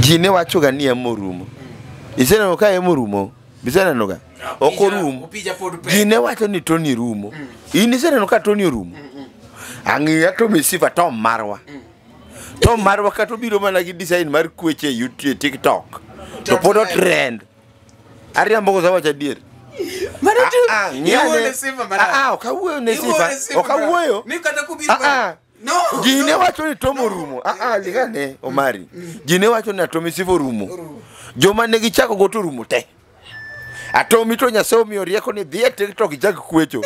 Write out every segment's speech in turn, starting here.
Ji ne wachoga ni emo rumo. Iseneno ka emo rumo? Iseneno ga? Ok orumo. Opija pod pek. Ji ne wacho ni Tony rumo. In iseneno ka Tony orumo? Ang'iya Tommy Sifa Tom marwa. Tom marwa kata obiro mana gi design mar kweche e YouTube, TikTok. To pod o trend. Ariambo koso awacho adier? Mano Ah, tu. ah, ng'iya Iwuoyo ne- ne sifa marach. Ah, ah, ok awuoyo ne Iwuoyo sifa. ne sifa Ok awuoyo. marach. Ni kata kubiro Ah, ah. No. Ji ne no. wacho ni Tom orumo. Ah, ah, ligane Omari. Ji ne wacho ni Atomi Sifa orumo. Joma ne gichako go to orumo te. Atomi to Nyasaye omiyo rieko ni dhi e TikTok ichak kwecho.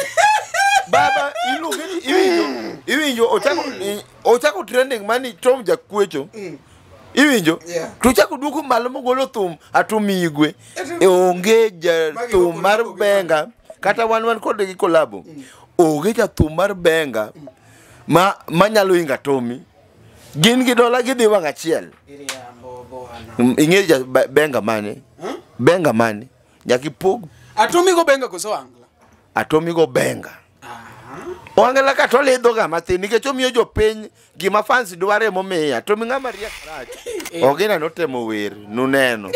Baba iluonge ni iwinjo iwinjo ochako ochako trending mani Tom jakwecho. Iwinjo? Yeah. To ochako duoko malo mogolo thum Atomi Igwe. E onge jathum mar benga kata wan wan kode gi kolabo. Onge jathum mar benga ma manyalo ingo Atomi. Gin gi dola gidhi wang' achiel. Iriambo bwana. Ing'e ja benga mane? Benga mane? Nyaka ipog Atomi go benga koso angla. Atomi go benga. Ohangla ka to lidho ga mathin nikech omiyo jopiny gima fans dwaro emomiye. Atomi ng'ama riek rach. Ogina notemo wer nuneno.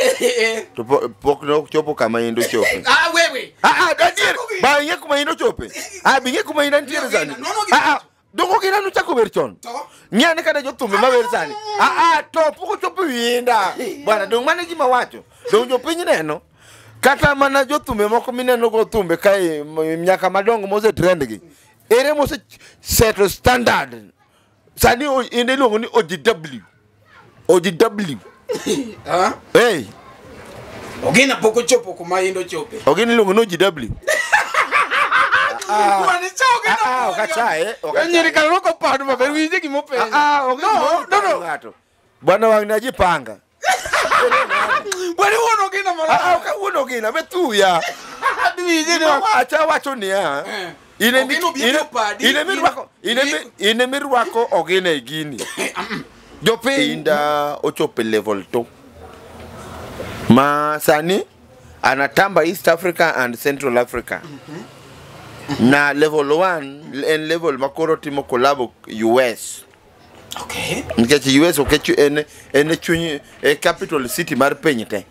To pok nochopo kama in ochope. Ah wewe. Ah ah adier ba ing'e kuma in ochope. Ah be ing'e kuma in nitiere sani. No, no, gima- Ah ah dongo ogina nochako wer chon. To. Ng'e ane kata jothumbe mawer sani. Ah ah to pok ochopo winda. Bwana dong mano e gima wacho. Dong jopiny neno. Kata mana jothumbe moko mineno go thumbe kae nyaka madongo mose trend gi. Ere mose seto standard. Sani inde iluongo ni OGW. OGW. Ah. Hey, Ogina pok ochopo kuma in ochope. Ogina iluongo ni OGW. Bwana cha Ogina. Ah, ah, ok achaye, ok achaye. Nyiri kaloko pado maber winje gima openjo. Ah, ah, Ogina No, no, no. ng'ato. Bwana wang' najipanga. Bwana wuon Ogina Ah, ah, marach. ok awuon Ogina, be thuya. Winje ni Wacha wacho niya. Eh. In emi Ogina obiro opadi, in emi rwako Ogina e gini. Jopiny Inda ochopo e level 2. Ma sani anatamba East Africa and Central Africa. Na level 1 en level makoro timo collabo US. Okay. Nikech US ok en e chuny e capital city mar piny te.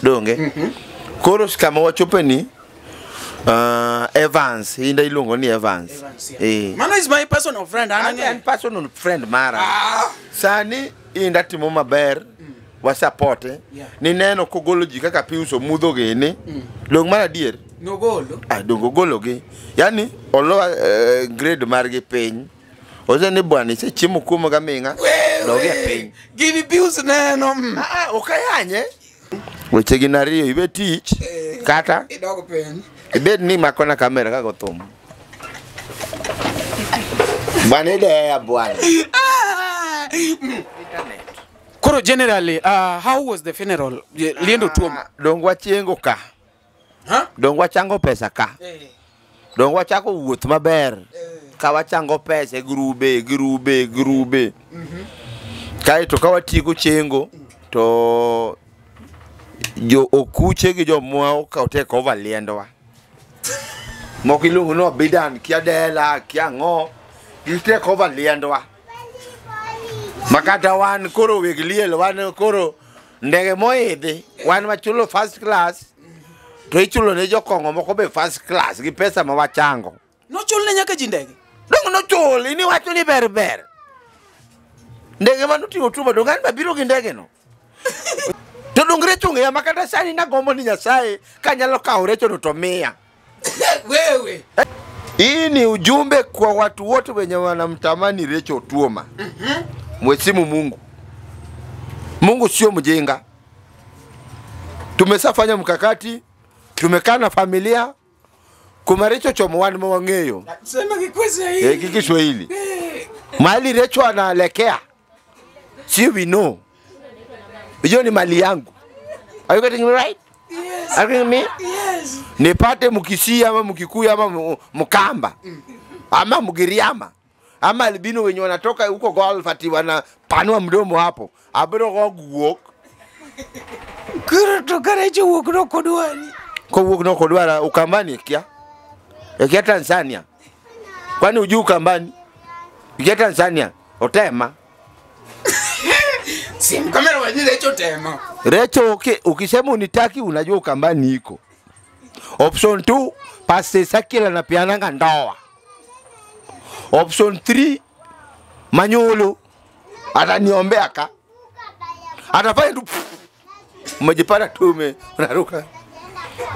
Donge? Koro kama wachope ni Evans, Inda iluongo ni Evans. Evans, yeah. Eh. Mano is my personal friend. An An en ang'eyo. personal friend mara. Ah. Sani Inda timo maber. Wasapote. Yeah. Nineno kogolo ji kaka Pius Omudho gini. Dong' mar adier. Nogolo. Ah, dong' ogologi. Yani olo grade margi piny. Ose ni bwana isechiemo kuoma gaming'a. Dog e piny. Gini Pius neno. Ah, ah, ok ayanye. Weche gin ariyo, ibed tich kata Idog piny. ibed ni makona kamera kago thum. Bwana ideya bwana. Ah. Koro generally, how was the funeral? Liendo Tuoma. Dong wachengo ka. Huh? Dong wachango pesa ka. Eh. Dong wachako wuoth maber. Ka wachango pesa e grube, grube, grube. Kaeto ka watieko chengo to jo okuche gi jomwa okaw take over liendwa. Moko iluongo ni Obidan, kia dela, kia ang'o. Gi take over liendwa. Makata wan koro weg liel, wan koro ndege moidhi, wan wachulo first class, to ichulo ne jokong'o moko be first class gi pesa ma wachango. Nochul ne nyaka ji ndege. Dong' nochul, in iwacho ni ber ber. Ndege manoting'o Tuoma, dong' an be abiro gi ndege no. To dong' Recho ong'eya ma kata sani nagombo ni Nyasaye kanyalo kawo Recho no to miya. Wewe. Hii ni ujumbe kwa watu wote wenye wanamtamani Recho Tuoma. Mheshimu Mungu. Mungu sio mjinga. Tumesafanya mkakati, tumekaa na familia. Kuma Recho chomo wan ma wang'eyo. Sema Kiswahili. Eh, Kiswahili. Mahali Recho anaelekea. Si we know. Hiyo ni mali yangu. Are you getting me right? Yes. Are you getting me? Yes. Nipate Mkisii ama Mkikuyu ama Mkamba ama Mgiriama ama albino wenye wanatoka huko golf ati wanapanua mdomo hapo. Abiro go guok. Koro to ka Recho wuok no kodwari. Kowuok no kodwara Ukambani kia. Kia Tanzania. Kwani hujui Ukambani? Kia Tanzania otema. Simu kamera wajini Recho tema. Recho okay, ukisema unitaki unajua Ukambani iko. Option 2, Pastor Ezekiel anapeananga ndoa. Option 3, Manyolo ataniombea ka. Atafanya tu umejipata tume unaruka.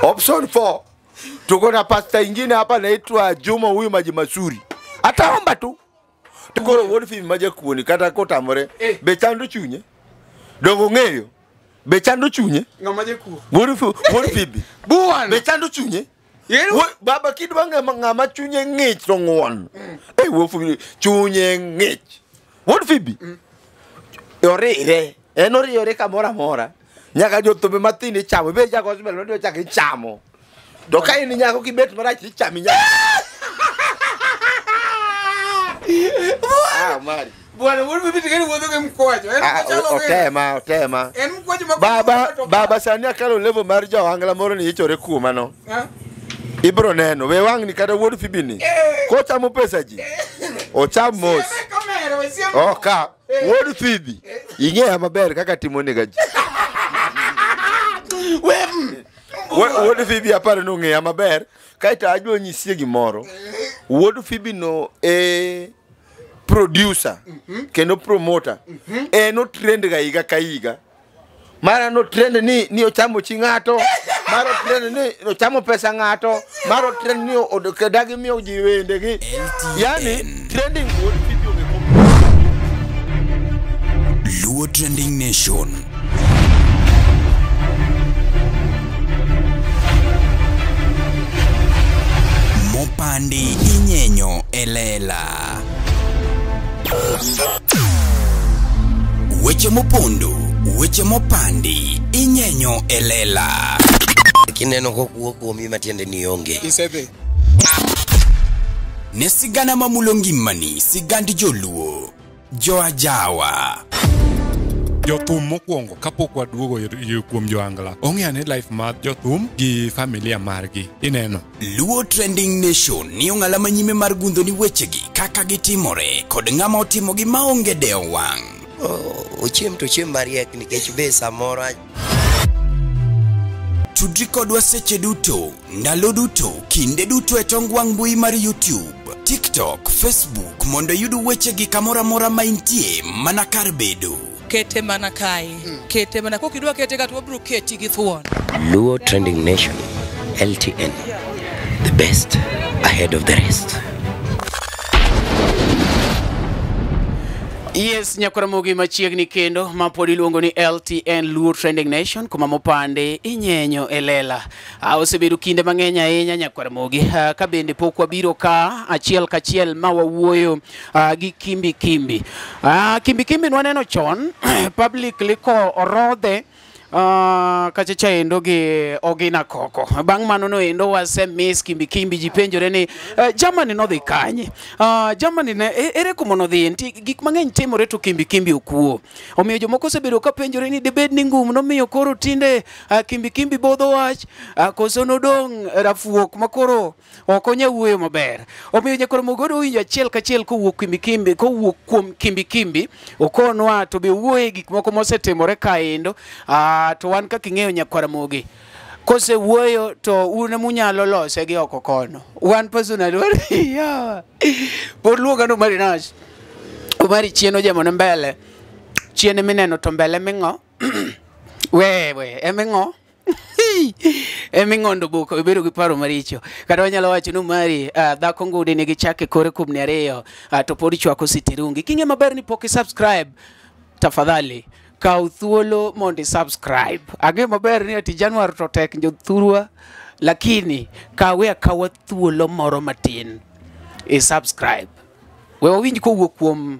Option 4, tuko na pastor ingine hapa anaitwa Juma huyu maji masuri. Ataomba tu. Tukoro wuod Phoebe maje kuoni kata kotamore. Be chando chunye. Dongo ng'eyo. Be chando chunye. Ng'ama jakuo. Wuod Phoebe. Bwana. Be chando chunye. Baba kidwa ng'ama chunye ng'ich to ng'uon. Wuod Phoebe chunye ng'ich. Wuod Phoebe. Orire. En oriyore kamoro amora. Nyaka jothumbe mathindo ichamo. Be ja gospel mendo chak ichamo. To ka in nyako kibet marach ichami nyaka. Ah, Mari. Bwana wuod Phoebe tigeni wuotho gi mkwacho. En mkwacho otema, otema. En mkwacho ma baba sani akalo level mar jo-Angla moro ni ichore kuoma no. Ibro neno, we wang'ni kata wuod Phoebe ni. Kochamo pesa ji. Ocham mos. Oka, wuod Phoebe. Ing'eya maber kaka timonega ji. Wuod Phoebe aparo ni ong'eya maber. Kaeto adwa nyisie gimoro. Wuod Phoebe no e producer kendo promoter. En otrend ga higa ka higa. Mara no trend ni ochamo chi ng'ato, mara trend ni ochamo pesa ng'ato, mara trend ni odagi miyo ji wende gi. Yani trending Wuod Phoebe onge kom. Luo Trending Nation. Mopandi inyenyo elela. Weche mopondo, weche mopandi, inyenyo elela. Kineno kokuo kuomi matiende ni onge. Isedhi. Ne sigana mamulo ngimani, sigand joluo, joajawa. Jothum mokwongo kapok waduogo kuom jo-Angla ong'eyo ni life mar jothum gi familia margi ineno. Luo Trending Nation ni ong'ala manyime mar gundho ni wechegi kaka gitimore kod ng'ama otimogi maonge dewo wang'. Ochiem to chiem mariek nikech be samoro. Tudri kodwa seche duto, ndalo duto, kinde duto e tong wang' mbui mar YouTube, TikTok, Facebook mondo iyud wechegi kamoro amora ma intie mana kar bedo. Kete mana kae, kete mana kokidwa kete ka to wabiro keti gi thuon. Luo Trending Nation, LTN, the best ahead of the rest. Yes, nyakwaramogi machiegni kendo ma pod iluongo ni LTN Luo Trending Nation kuma mopande inyenyo elela. Osebedo kinde mang'eny ahinya nyakwaramogi ka bende pok wabiro ka achiel kachiel ma wawuoyo gi Kimbi Kimbi. Kimbi Kimbi nwaneno chon publicly ko orodhe kacha chaendo gi Ogina Koko. Bang' mano no endo wase miss Kimbi Kimbi ji penjore ni Germany nodhi kanye? Germany ne ere kuma nodhi? Nitie gik mang'eny timore to Kimbi Kimbi okuo. Omiyo jomoko osebedo ka penjore ni dibed ni ngum nomiyo koro tinde Kimbi Kimbi bodho wach koso nodong' rafuok makoro ok onya wuoyo maber. Omiyo nyakoro mogodo winjo achiel kachiel kowuok Kimbi Kimbi kowuok kuom Kimbi Kimbi okonwa to be wuoye gik moko mosetimore kaendo. To wan kaka ing'eyo nyakwaramogi kose wuoyo to un munyalo lose gi oko kono. Wan personally yeah. Pod luonga no Omari Nash. Omari chien ojemo ne mbele. Chien mineno to mbele ming'o. We eming'o. Eming'ondo buko ibedo gi paro maricho. Kata wanyalo wacho ni Omari dhako ngudi nigi chake kore kubni ariyo to pod ichwako sitirungi. King'e maber ni pok i-subscribe tafadhali kaw thuolo mondo i-subscribe. Ang'eyo maber ni ati Januar to tek jothurwa, lakini kawe akawa thuolo moro matin i-subscribe. We wawinj kowuok kuom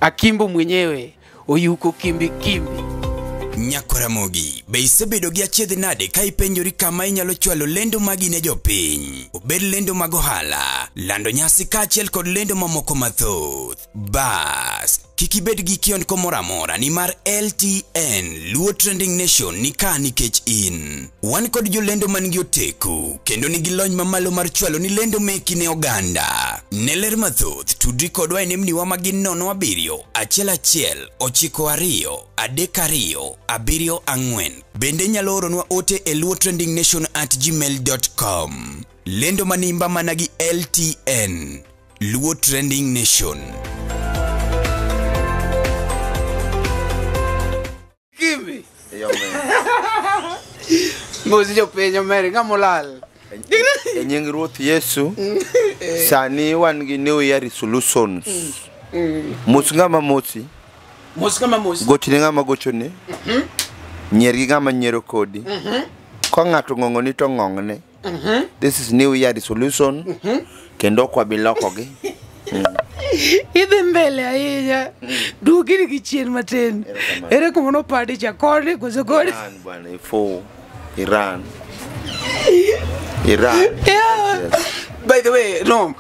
Akimbo mwenyewe Oyuko Kimbi Kimbi. Nyakwaramogi, be isebedo gi achiedh nade ka ipenjori kama inyalo chwalo lendo magi ne jopiny? Obed lendo mag ohala, lando nyasi kaachiel kod lendo mamoko mathoth. Bas, Kik ibed gi kiondko moro amora nimar LTN Luo Trending Nation ni ka nikech in. Wan kod jolendo man gi oteku kendo nigi lony mamalo mar chwalo ni lendo meki ne oganda. Ne ler mathoth tudri kodwa e nembniwa ma gin 07 11 92 32 74. Bende inyalo oronwa ote e luotrendingnation@gmail.com. Lendo manimba mana gi LTN Luo Trending Nation. Kimi. Mos jopiny omeri ng'ama olal. E nying Ruoth Yesu, sani wan gi New Year resolutions. Mos ng'ama mosi. Mos ng'ama mosi. Gochne ng'ama gochone. Nyier gi ng'ama nyiero kodi. Ka ng'ato ng'ong'oni to ng'ong'ne. This is New Year resolution. Kendo ok wabi lokogi. Idhi mbele ahinya. Duogini gi chien matin. Ere kuma nopandi cha koni koso koni? Iran bwana, ifo. Iran. Iran. Yeah. Yes. By the way, no.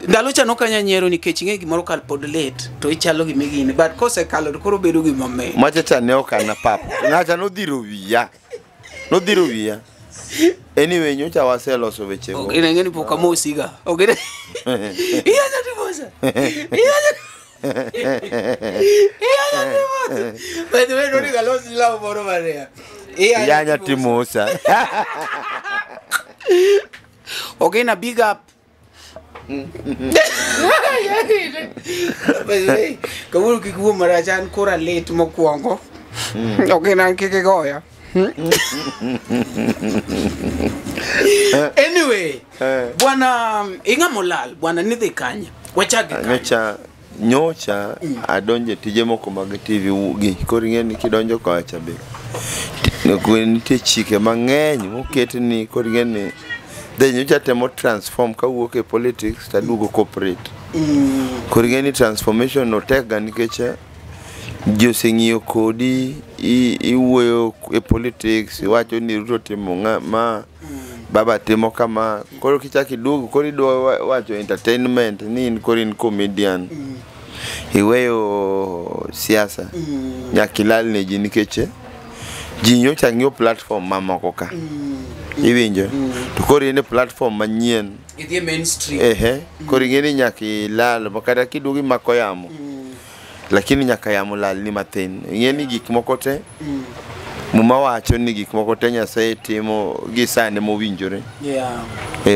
Ndalo cha nokanya nyiero nikech ing'e gimoro kal pod late to ichalo gima igine but kosekalo to koro bedo gima mit. Macha cha ne ok an apap. Ng'acha nodhiro wiya. Nodhiro wiya. Anyway, nyocha waseloso wechego. Ok, ing'e ni pok amosiga. Ok. Iyanya timosa. Iyanya. Iyanya timosa. By the way, nonego alos law moro maria. Iyanya timosa. Ogena big up. By the way, kawuono kik wuo marach an koro alit mokwongo. Ogena an kik igoya. Anyway, bwana ing'ama olal, bwana nidhi kanye? Wachak gi kanye? Nyocha adonje tije moko mag TV gi. Koro ing'e ni kidonjo kocha be. Nitie chike mang'eny moket ni koro ing'e ni then nyocha temo transform kawuok e politics taduogo corporate. Koro ing'e ni transformation no tek ga nikech ji oseng'iyo kodi iwuoyo e politics iwacho ni Ruto timo ma baba timo kama koro kichako iduogo koro idwa wacho entertainment ni in koro in comedian iweyo siasa nyaka ilal ne ji nikech ji nyocha ng'iyo platform mamoko ka iwinjo to koro in e platform manyien Idhi e mainstream. Ehe, koro ing'e ni nyaka ilal ma kata kiduogo imako yamo lakini nyaka yamo lal ni mathin ing'e ni gik moko te Muma wacho ni gik moko te Nyasaye timo gi sane mowinjore. Yeah.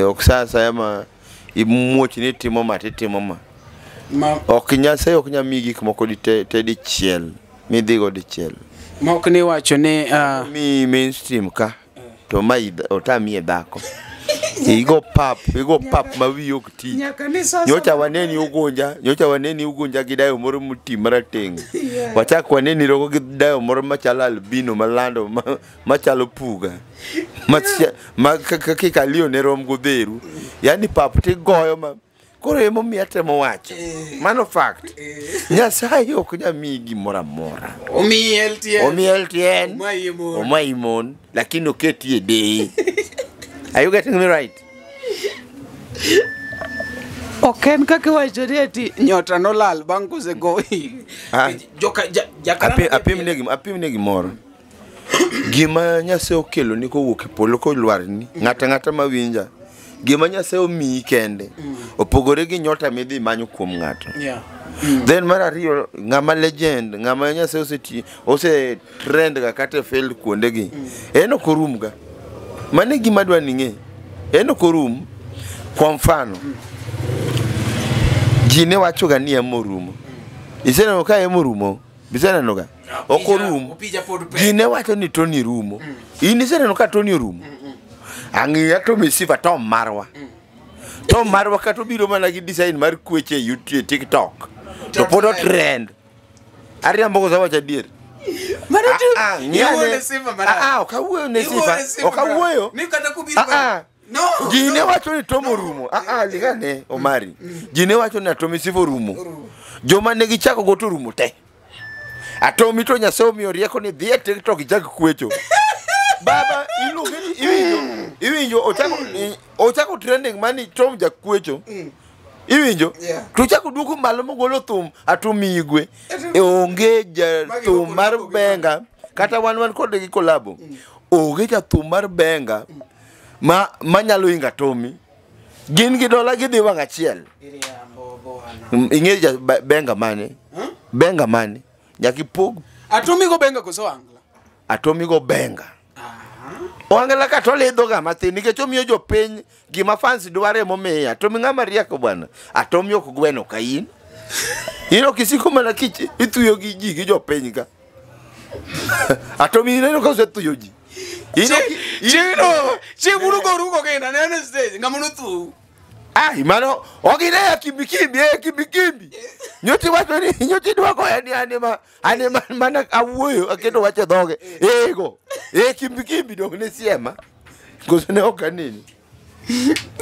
Ok sa asaya ma imuoch ni itimo ma titimo ma. Ok Nyasaye ok nyal miyi gik moko te dichiel midhigo dichiel. Mok ni wacho ni Mi mainstream ka to ma otami e dhako. Igo pap ma wiyi ok ti. Nyocha waneni ugunja gi dayo moro moti marateng'. Wachak waneni rogo gi dayo moro machalo albino malando machalo puga. Ma kikaliyo ne rom godheru. Yani pap tigoyo ma koro emomiyo atemo wacho. Mano fact. Nyasaye ok nyal miyi gimoro amora. Omiyi LTN. Omiyi LTN. Omayi mon. Lakini oketi e deye. Are you getting me right? Ok en kaka iwacho ni ati nyota nolal bang' kosegoyi. Apimne gimoro. Gima Nyasaye okelo ni kowuok e polo kolwarni, ng'ata ng'ata mawinja. Gima Nyasaye omiyi kende opogore gi nyota midhi manyo kuom ng'ato. Yeah. Then mar ariyo, ng'ama legend, ng'ama Nyasaye ose trend ga kata e field kuondegi, en ok orum ga. Mano e gima adwa ni ing'e. En ok orum. Kwa mfano, ji ne wacho ga ni emo orumo. Iseneno ka emo orumo? Iseneno ga? Ok orum. Ji ne wacho ni Tony rumo. In iseneno ka Tony orumo? Ang'iya to misifa Tom marwa. Tom marwa kata obiro mana gi design mar kweche e YouTube, TikTok. To pod otrend. Ariambo koso awacho adier? Ok awuoyo ne sifa. Ok awuoyo. Ji ne wacho ni Tom orumo. Ligane Omari. Ji ne wacho ni Atomi Sifa orumo. Joma ne gichako go to orumo te. Atomi to Nyasaye omiyo rieko ni dhi e TikTok ichak kwecho. Baba iluonge ni iwinjo ochako trending mani Tom jakwecho. Iwinjo? Yeah. To chako duoko malo mogolo thum Atomi Igwe. E onge jathum mar benga kata wan kode gi kolabo. Onge jathum mar benga ma manyalo inga Atomi. Gin gi dola gidhi wang' achiel. Ing'e ja benga mane? Benga mane? Nyaka ipog Atomi go benga koso angla. Atomi go benga. Oangla ka to lidho ga mathin nikech omiyo jopiny gima fans dware momiya. Atomi ng'ama riek bwana. Atomi ok gweno ka in. In ok isiko mana kich ithuyo gi ji gi jopiny ka. Atomi ineno ka osethuyo ji. In ok Chino, chieng' go rugo genda neno stage ng'ama nothu. Ai mano ogine ya kimbikimbi kimbikimbi. Nyoti wacho ni nyoti dwako yani ane mana awuoyo aketo wacho dhoge. Ego. Kimbikimbi dong ne siema. Koso ne ok aneni.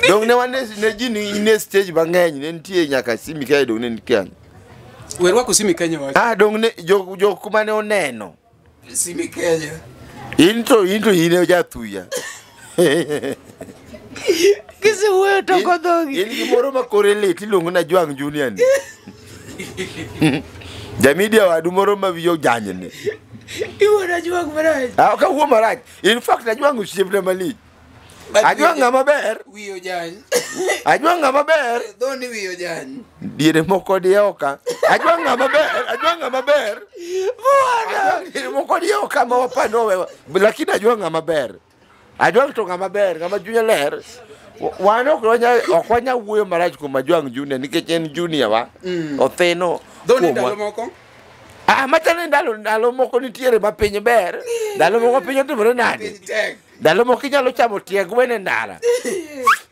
Dong ne wane ne ji ni ne stage mang'eny ne nitie nyaka Simi kae dong ne nitie. Werwako Simi Kenya wacho. Ah dong ne jo kuma ne oneno. Simi Kenya. Into ine jathuya. Kisi wuoyo to kodhogi. In gimoro ma kore lit iluongo na Jwang' Junior ni. Jamidia wadu moro ma wiyo janyni. Iwuoyo Ajwang' marach. Ah ok awuo marach. In fact Ajwang' osiepna malich. Ajwang' ng'ama ber. Wiyo jany. Ajwang' ng'ama ber. Dhoni wiyo jany. Diere moko diewo ka. Ajwang' ng'ama ber. Ajwang' ng'ama ber. Bwana. Diere moko diewo ka ma wapando wewa. Lakini Ajwang' ng'ama ber. Ajwang' to ng'ama ber, ng'ama chunye ler. Wan ok wanya wuoyo marach kuom Ajwang' Junior nikech en junior wa. Othino. Dhoni ndalo moko. Ah machalo ndalo moko nitiere ma piny ber. Ndalo moko piny otimore nade? Ndalo moko inyalo chamo tie gwen e ndara.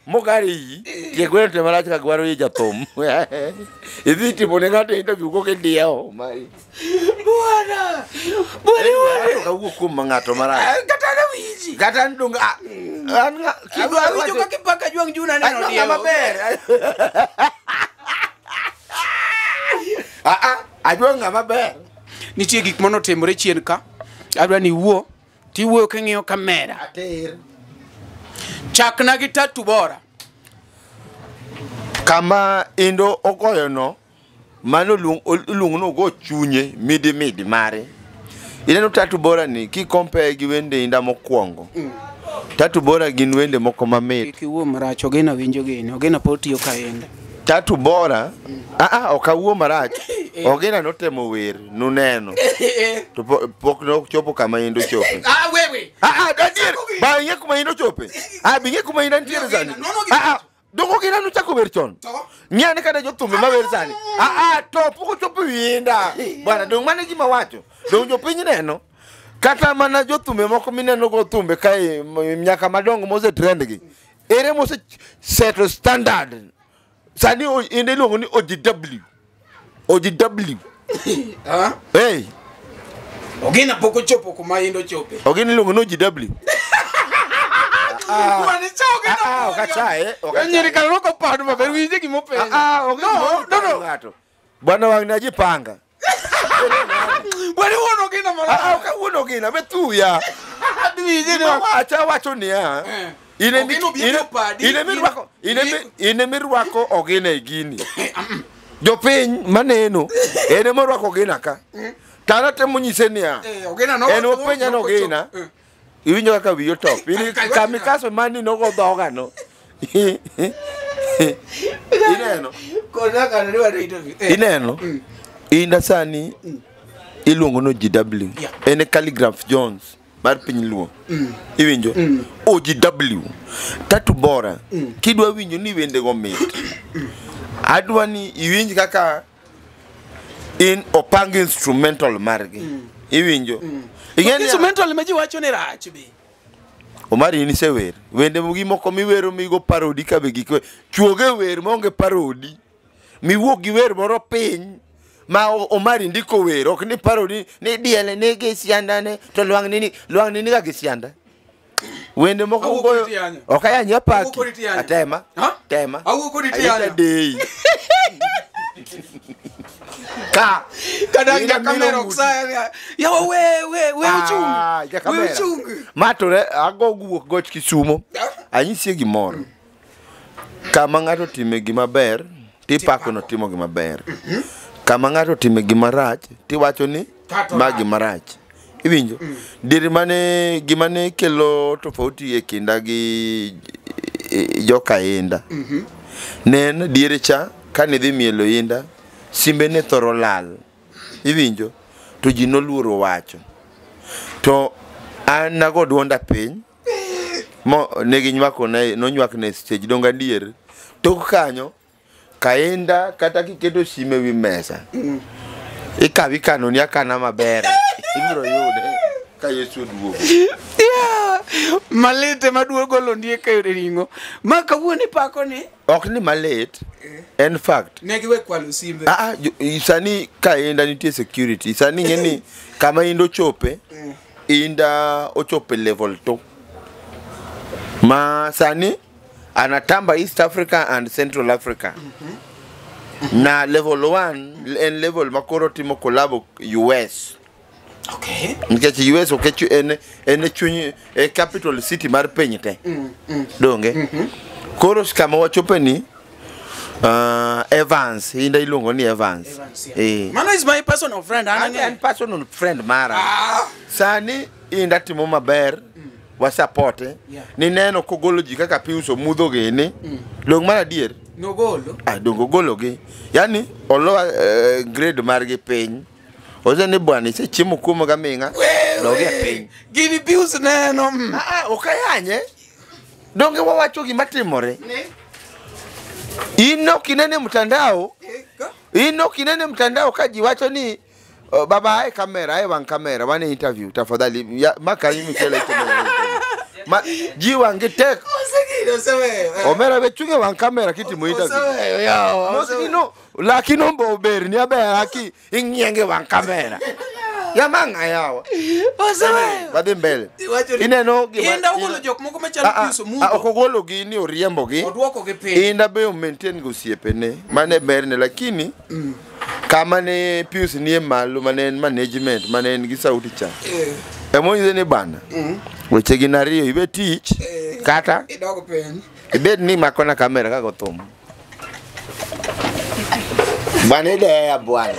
Mogari iyi, tie gwen to marach ka gwaro i jathum. Idhi timo ne ng'ato interview koke diewo mari. Bwana. Bwana. Kawuok kuom ng'ato marach. Kata na wiji. Kata ndong an awinjo kaka ipaka Ajwang' Junior neno diewo. Maber. Ajwang' ng'ama ber. Nitie gik manotimore chien ka. Adwa ni iwuo. Tiwuoyo king'iyo kamera. Atir. Chakna gi Tatu Bora. Kama indo ogoyo no, mano iluongo ni ogo chunye midi midi mare. Ineno Tatu Bora ni ki compare gi wende Inda mokwongo. Tatu Bora gin wende moko mamit. Kik iwuo marach, Ogena winjo gini. Ogena pod tiyo ka Inda. Tatu Bora, ok awuo marach. Ogena notemo wer, nuneno. To pok nochopo kama Inda ochope. Ah wewe. Adier. Ba ing'e kuma Inda ochope. Ah bi ing'e kuma Inda nitiere sani. Dongo Ogena nochako wer chon. Ng'e ane kata jothumbe ma wer sani. To pok ochopo wi Inda. Bwana dong mano e gima wacho. Dong jopiny neno. Kata mana jothumbe moko mineno go thumbe kae nyaka madongo mose trend gi. Ere mose seto standard. Sani Inda iluongo ni OGW. OGW. Hey. Ogena pok ochopo kuma Inda ochope. Ogena iluongo ni OGW. Bwana cha Ogena. Ok achaye. Nyiri kaloko pado maber winje gimopenjo. No. Bwana wang' ne ajipanga. Bwana wuon Ogena marach. Ok awuon Ogena, be thuya. Acha wacho niya. Ine mirwako Ogena e gini. Jopiny maneno ene morwako Ogena ka. Tana temo nyise niya. En openja no Ogena. Iwinjo kaka wiyi otop. Kamikaze mani nogo dhoga no. Ineno. Ineno. Inda sani iluongo ni OGW. En e Calligraph Jones mar piny Luo. Iwinjo? OGW. Tatu Bora. Kidwa winjo ni wende go mit. Adwa ni iwinj kaka in opang instrumental margi. Iwinjo? Instrumental ma ji wacho ni rach be. Omari in isewer. Wende gi moko miwero migo parodi ka be gik chuoge wer maonge parodi. Miwuok gi wer moro piny ma Omari ndiko wer ok ni parodi ni diele ni gi sianda ne to lwang'ni ni lwang'ni ni ga gi sianda. Wende moko goyo ok ayany apaki. Atema. Tema. Awuok kodi tiyanyo. Ayita Ka kada jakamera ok saya. Yawa we uchung. We uchung. Matore ago wuok goch Kisumo. Anyisie gimoro. Kama ng'ato time gima ber Tipako notimo gima ber. Kama ng'ato otime gima rach, tiwacho ni ma gima rach. Iwinjo? Diere mane gima ne kelo tofauti e kinda gi joka Inda. Ne en diere cha kane dhi mielo Inda, simbe ne thoro lal. Iwinjo? To ji noluoro wacho. To an nago duonda piny, mo ne ginywako ne nonywak ne stage donga adier. Tok kanyo kaenda kata kiketo sime wi mesa. Ikawi ikano ni akana maber. Ibiro yude ka Yesu oduogo. Yeah. Malit ema duogo londiek e ring'o. Ma kawuono ipako ni Ok ni malit, en fact. ne giwe kwalo simbe. Ah, sani ka Inda nitie security. Sani ing'e ni kama Inda ochope, Inda ochope level 2. Ma sani anatamba East Africa and Central Africa. Na level 1 en level makoro timo collabo US. Okay. Nikech US ok en chuny e capital city mar piny te. Donge? Koro kama wachope ni Evans, Inda iluongo ni Evans. Evans, yeah. Mano is my personal friend. An en personal friend mara. Sani Inda timo maber, wasapote. Yeah. Nineno kogolo ji kaka Pius Omudho gini. Dong mar adier. Nogolo. Ah, dong ogolo gi. Yani olowa grade margi piny. Ose ni bwana isechiemo kuom gaming'a. Dogi e piny. Gini Pius neno. Ah, ok ayanye. Donge wawacho gima timore. In ok inene mtandao. In ok inene mtandao ka ji wacho ni baba ae kamera, ae wang' kamera, wane interview tafadhali. Maka Michele itimo. Ma ji wang' gi tek. Omera be chunge wang' kamera kitimo interview. Mosino lakini ombo ber ni aber aki ing'ienge wang' kamera. Yamang'a yawa. Wadhi mbele. Ineno gima Inda ogolo jok moko machalo Pius Omudho. Ok ogolo gi ni oriembo gi. Oduoko gi piny. Inda be o maintain go osiepene. Mane berne lakini kama ne Pius nie malo mane en management mane en gi sauti cha. Emonyise ni bana. Weche gin ariyo ibe tich kata idog piny. Ibed ni makona kamera kago thum. Bana ideya bwana.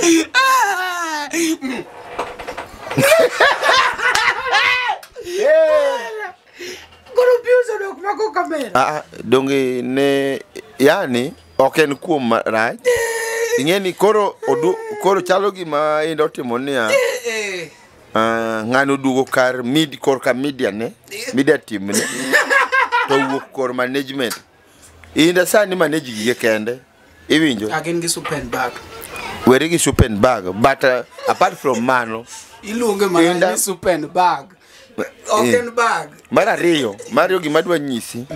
Koro Pius odok mako kamera. Ah, donge ne yani ok en kuom rach. Ing'e ni koro koro chalo gima Inda otimo niya. Ng'ano oduogo kar mid korka media ne, media team ne. To wuok kor management. Inda sani manage gige kende. Iwinjo? Agin gi soup and bag. Weri gi soup and bag, but apart from mano iluonge mana ni soup and bag. Ok en bag. Mar ariyo gima adwa nyisi.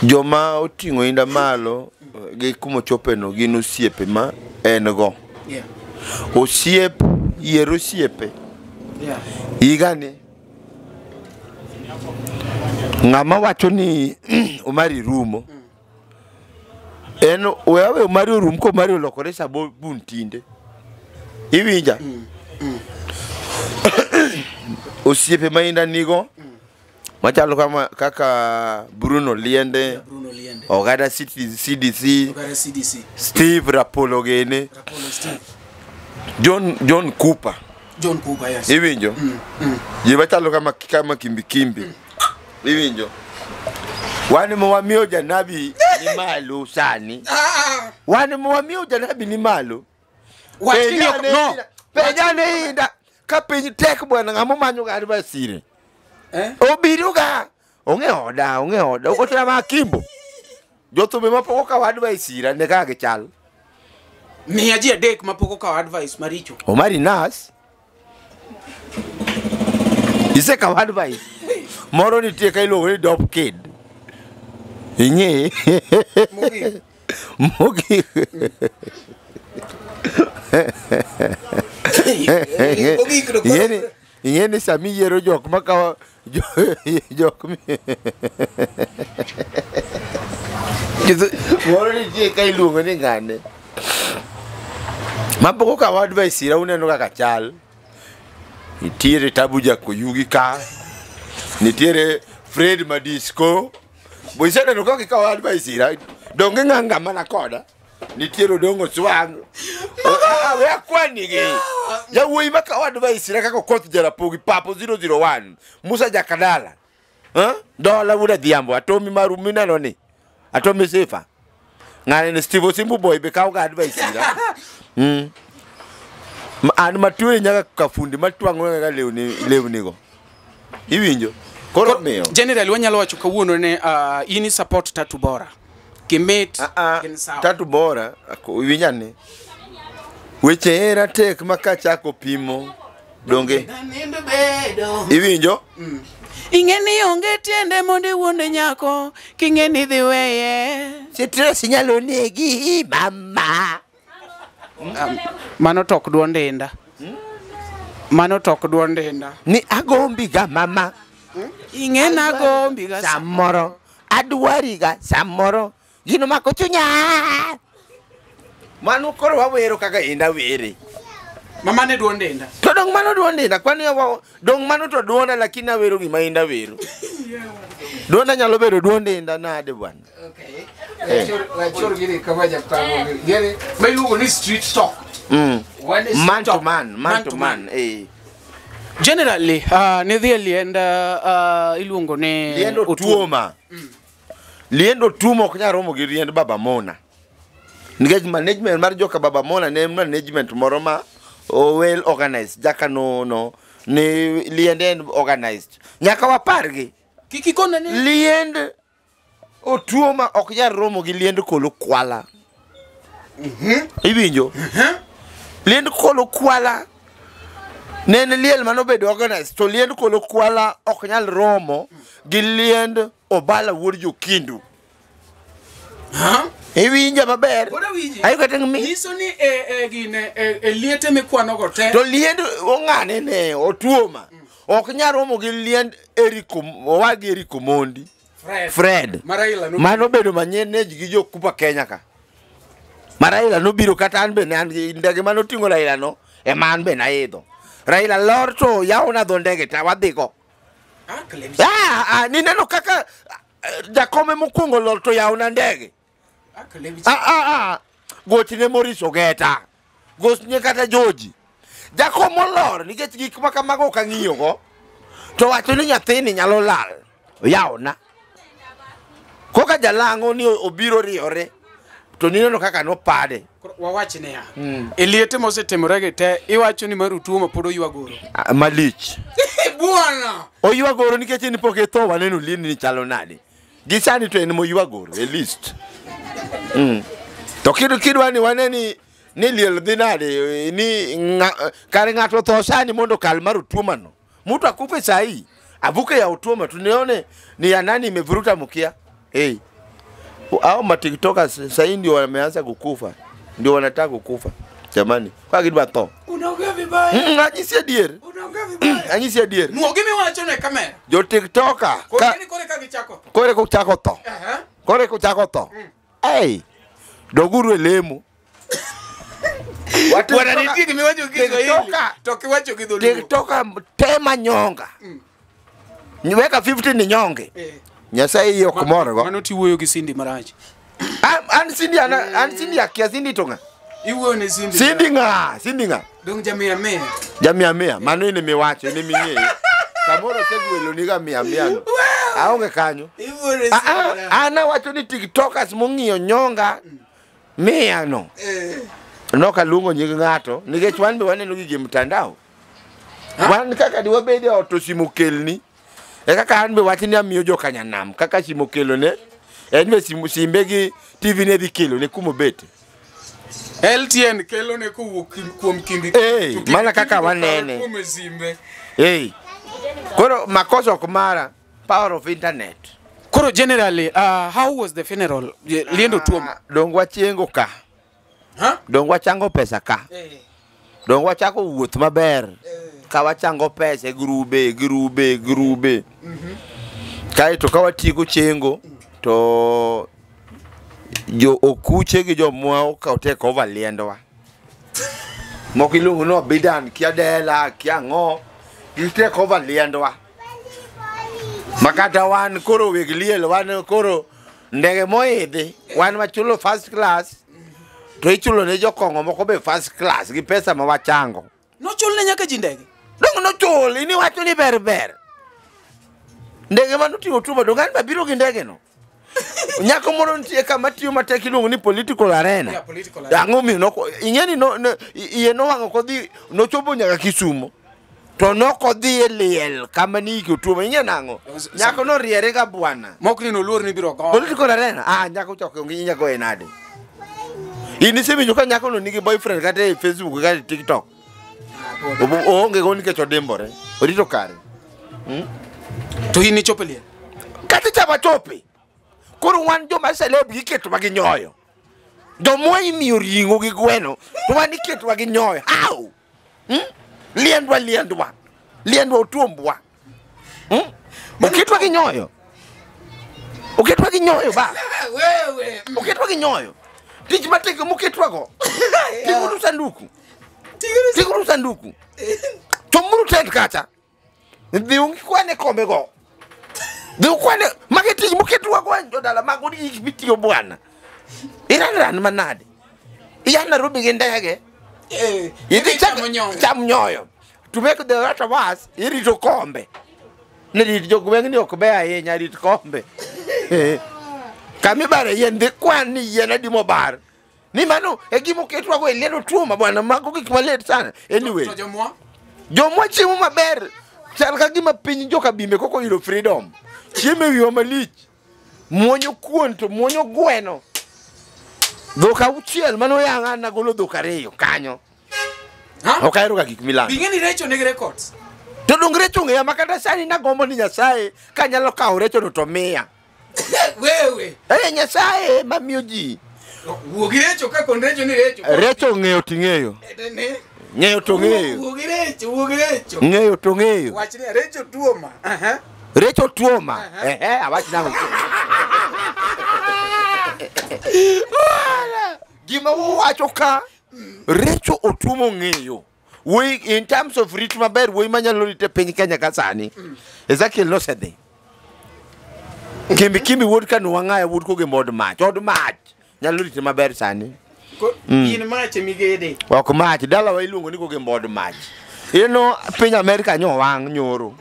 Joma oting'o Inda malo gi kuma ochopeno gin osiepe ma en go. Yeah. Osiep, yier osiepe. Yeah. Higani ng'ama wacho ni Omari rumo. En wewe Omari orum ko Omari olokore sabun tinde. Iwinja? Osiepe ma Inda nigo machalo kama kaka Bruno Liende, Ogada CDC, Steve Rapolo gene, Steve. John Cooper. John Cooper, yes. Iwinjo? Ji machalo kama kimbi kimbi. Iwinjo? Wan mwamiyo janabi ni malo sani. Wan mwamiyo janabi ni malo. Penjane Inda ka piny tek bwana ng'ama omanyo ga advice ire. Obiro ga ong'e oda, okotera ma Kimbo. Jothumbe mapok okawo advice ira ne kaka gichal. Miya ji adek mapok okawo advice maricho. Omari Nas isekawo advice. Moro nitie ka iluongo ni Dop Kid. Ing'e? Mogik. Ing'e ni sami yiero jok makawo jok moro nitie ka iluongo ni ng'ane. Mapok okawo advice ira uneno kaka chal. Nitiere Tabu Jakoyugi ka. Nitiere Fred Madisco. Bo iseneno kaka ikawo advice ira. Donge ng'anga mana koda. Nitiere Odongo Swang. We akwanigi. Jawuoyi ma kawo advice na kaka Okoth Jarapogi Papo 001 Musa Jakadala. Huh? Dola wuod Adhiambo atomi maru mineno ni. Atomi sifa. Ng'ane ni Steve Osimbu boy be kawo ga advice ira. An matwe nyaka kafundi matwang'o kaka lewni lewni go. Iwinjo? Koro miyo. General wanyalo wacho kawuono ne in support Tatu Bora. Gimit gin sawa. Tatu Bora iwinja ni. Weche hera tek ma kachako pimo donge. Iwinjo? Ing'e ni onge tiende mondo iwuond nyako king'e ni dhi weye. Stress nyalo negi mama. Mano tok duond inda. Mano tok duond inda. Ni agombi ga mama. Ing'e na agombi ga samoro. Adwari ga samoro. Gino mako chunya. Mano koro wawero kaka inda were. Mama ne duond inda. To dong mano duond inda kwani dong mano to duonda lakini awero gima inda wero. Duonda nyalo bedo duond inda nade bwana. Okay. Wachor gini kawaja kwa gini ma iluongo ni street talk. Man to man, man to man. Generally, ne dhi e liend iluongo ni liend Otuoma. Liend Otuoma ok nyal romo gi liend Baba Mona. Nikech management mar joka Baba Mona ne management moro ma well organized. Jaka no ni liende en organized. Nyaka wapargi. Kik ikone ni liend Otuoma ok nyal romo gi liend Kolo Kwala. Iwinjo? Liend Kolo Kwala ne en liel manobedo organized to liend Kolo Kwala ok nyal romo gi liend Obala wuod Jokindu. Iwinja maber? Ayo kata mi. Nyiso ni gine liete mikwano go te. To liend ong'ane ne Otuoma ok nyal romo gi liend Eriko owagi Eriko Mondi. Fred. Mano bedo manyenej gi jo Kupa Kenya ka. Maraila nobiro kata an be ne an gi ndege manoting'o Raila no ema an be naidho. Raila lor to yawona dho ndege ta wadhigo. Nineno kaka jakome mokwongo lor to yawona ndege. Gochne Maurice Ogeta. Gochne kata George. Jakom olor nikech gik ma kamago ok ang'iyogo. To wacho ni nyathini nyalo lal. Yawona. Koka jalang'o ni obiro riyore to nineno kaka nopade. Wawach niya. E liete mosetimore gi te iwacho ni mar Otuoma pod oywagoro. Malich. Bwana. Oywagoro nikech en pok itho waneno liendni chalo nade. Gi sani to en moywagoro e list. To kidwa ni wane ni liel dhi nade ni kare ng'ato tho sani mondo kal mar Otuoma no. Mtu akufe sahi avuke ya Otuoma tunione ni ya nani imevuruta mkia. Hey. Hao ma TikTokers sasa ndio wameanza kukufa. Ndio wanataka kukufa. Jamani, kwa kitu bato. Unaongea vibaya. Anyisi adier. Unaongea vibaya. Anyisi adier. Nuogi miwacho ne kamera. Jo TikToker. Kore kore ka gichako. Kore kuchako tho. Kore kuchako tho. Hey. Doguru elemo. Bwana nitie gimiwacho gi Kiswahili to kiwacho gi Dholuo. TikToker tema nyonga. Niweka 50 ni nyonge. Nyasaye ok morgo. Mano tiwuoyo gi Cindy marach. An Cindy an Cindy akia Cindy to ng'a? Iwuoyo ne Cindy. Cindy ng'a? Cindy ng'a? Dong jamia mia. Jamia mia, mano in miwacho, in ming'eyo. Samoro osegwelo ni ga mia mia no. Aonge kanyo. Iwuoyo ne Cindy. An awacho ni TikTokers mong'iyo nyonga mia no. Nok aluongo nying ng'ato nikech wan be waneno gigi e mtandao. Wan kaka diwabed e ot to simu kelni. E kaka an be wach ni amiyo jokanyanam kaka simu kelone en be simbe gi TV ne dhi kelone kumobete. LTN kelone kowuok kuom Kimbi. Mana kaka wanene. Kuom simbe. Koro makosa ok mara, power of internet. Koro generally, how was the funeral? Liend Otuoma. Dong wachengo ka. Dong wachango pesa ka. Dong wachako wuoth maber. Ka wachango pesa e grube, grube, grube. Kaeto ka watieko chengo to jo okuche gi jomwa okaw take over liendwa. Moko iluongo ni Obidan, kia Dela, kia ang'o, gi take over liendwa. Makata wan koro weg liel, wan koro ndege moidhi, wan wachulo first class. To ichulo ne jokong'o moko be first class gi pesa ma wachango. Nochul ne nyaka ji ndege. Dong nochul, in iwacho ni ber ber. Ndege ma noting'o Otuoma dong an be abiro gi ndege no. Nyako moro nitie kama tiyo matek iluongo ni political arena. Yeah, political arena. Ang'o miyo noko ing'e ni no, no, iye nowang' ok odhi nochopo nyaka Kisumo. To nokodhi e liel kama ni ike Otuoma ing'e nang'o? Nyako noriere ga bwana. Mok ni noluor ni biro go. Political arena ah nyako chok onge inya goye nade. In isewinjo ka nyako no nigi boyfriend kata e Facebook kata e TikTok. Oonge go nikech odimbore. Orito kare. To in ichopo e liel. Kata chama chope. Koro wan joma celeb iketowa gi nyoyo. Jomwa imiyo ring'o gi gweno to wan iketowa gi nyoyo. How? Hmm? Liendwa liendwa. Liendwa otuombwa. Hmm? Oketwa gi nyoyo. Oketwa gi nyoyo ba. Wewe. Oketwa gi nyoyo. Tich matek moketwa go. Ting'uru sanduku. Ting'uru sanduku. Chomuru tent kacha. Dhi ukwane kombe go. Dhi ukwane magi tich moketwa go jodala mago gik mitiyo bwana. Iran ran manade. Iya Nairobi gi ndege. Eh. Idhi chamo nyoyo. Cham nyoyo. To make the right of us, irito kombe. Ne rit jogweng' ni ok ber ahinya rit kombe. Kama ibare yien dhi kwan ni yien adi mobar. Ni mano e gima oketwa go e liend Otuoma bwana mago gik malit sana. Anyway. To jomwa. Jomwa chiemo maber chal ka gima piny joka Bimbe koko oyudo freedom. Chiemo e wiwa malich. Muonyo kuon to muonyo gweno. Dhok auchiel mano yang' an nagolo dhok ariyo kanyo. Ha? Ok ahero ga gik milando. Bing'e ni Recho nigi records. To dong Recho ong'eya ma kata sani nagombo ni Nyasaye kanyalo kawo Recho no to miya. Wewe. Eh Nyasaye mamiyo ji. Wuo gi Recho ka kon Recho ni Recho. Recho ong'eyo ting'eyo. Ne. Ng'eyo to ng'eyo. Wuo gi Recho, wuo gi Recho. Ng'eyo to ng'eyo. Wach ni Recho tuoma. Aha. Recho tuoma. Ehe, awach nang'o. Gima uwacho ka Recho otuomo ng'eyo. Wuoyi in terms of rit maber wuoyi manyalo rite piny Kenya ka sani. Ezekiel nosedhi. Kimbi kimbi wuod Kanu Wang'aya wuod Kogembo od mach. Od mach nyalo rite maber sani. In mach migede. Ok mach, dalawa iluongo ni Kogembo od mach. Ino piny Amerika nyo wang' nyoro.